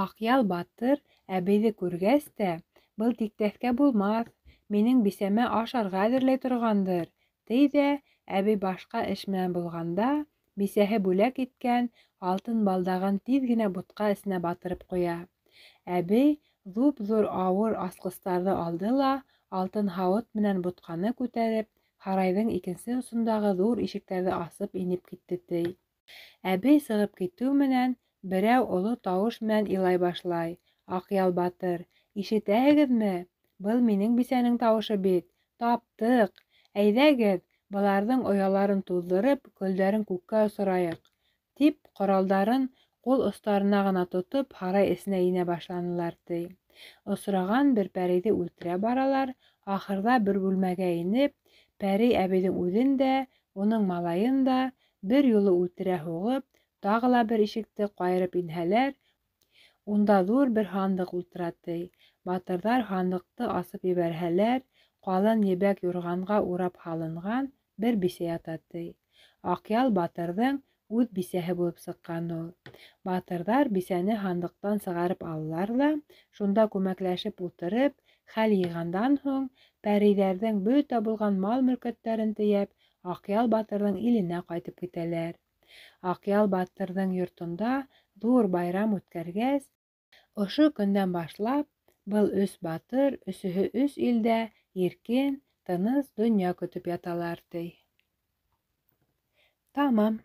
Аҡъял батыр әбейҙе күргәс тә, был тиктәҫкә булмаҫ, минең бисәмә ашарға әҙерләй торғандыр, ти ҙә, әбей башҡа эш менән булғанда, бисәһе бүләк иткән алтын балдағын тиҙ генә бутҡа эсенә батырып ҡуя. Әбей ҙуп-ҙур ауыр асҡыстарҙы алды ла, алтын һауыт менән бутҡаны күтәреп, һарайҙың икенсе осондағы ҙур ишектәрҙе асып инеп китте, ти. Әбей сығып китеү менән берәү оло тауыш менән илай башлай. Аҡъял батыр: «Ишетәһегеҙме? Был минең бисәнең тауышы бит. Таптыҡ! Әйҙәгеҙ, быларҙың ояларын туҙҙырып, көлдәрен күккә осорайыҡ», тип, ҡоралдарын ҡул остарына ғына тотоп, һарай эсенә инә башланылар, ти. Осраған бер пәрейҙе үлтерә баралар, ахырҙа бер бүлмәгә инеп, пәрей әбейҙең үҙен дә, уның малайын да бер юлы үлтерә һуғып, тағы ла бер ишекте ҡайырып инһәләр, унда ҙур бер һандыҡ ултыра, ти. Батырҙар һандыҡты асып ебәрһәләр, ҡалын ебәк юрғанға урап һалынған бер бисә ята, ти. Аҡъял батырҙың үҙ бисәһе булып сыҡҡан ул. Батырҙар бисәне һандыҡтан сығарып алалар ҙа, шунда күмәкләшеп ултырып, хәл йыйғандан һуң, пәрейҙәрҙең бөтә булған мал-мөлкәттәрен тейәп, Аҡъял батырҙың иленә ҡайтып китәләр. Аҡъял батырҙың йортонда ҙур байрам үткәргәс, ошо көндән башлап был өс батыр өсөһө өс илдә иркен, тыныс донъя көтөп яталар, ти. Тамам.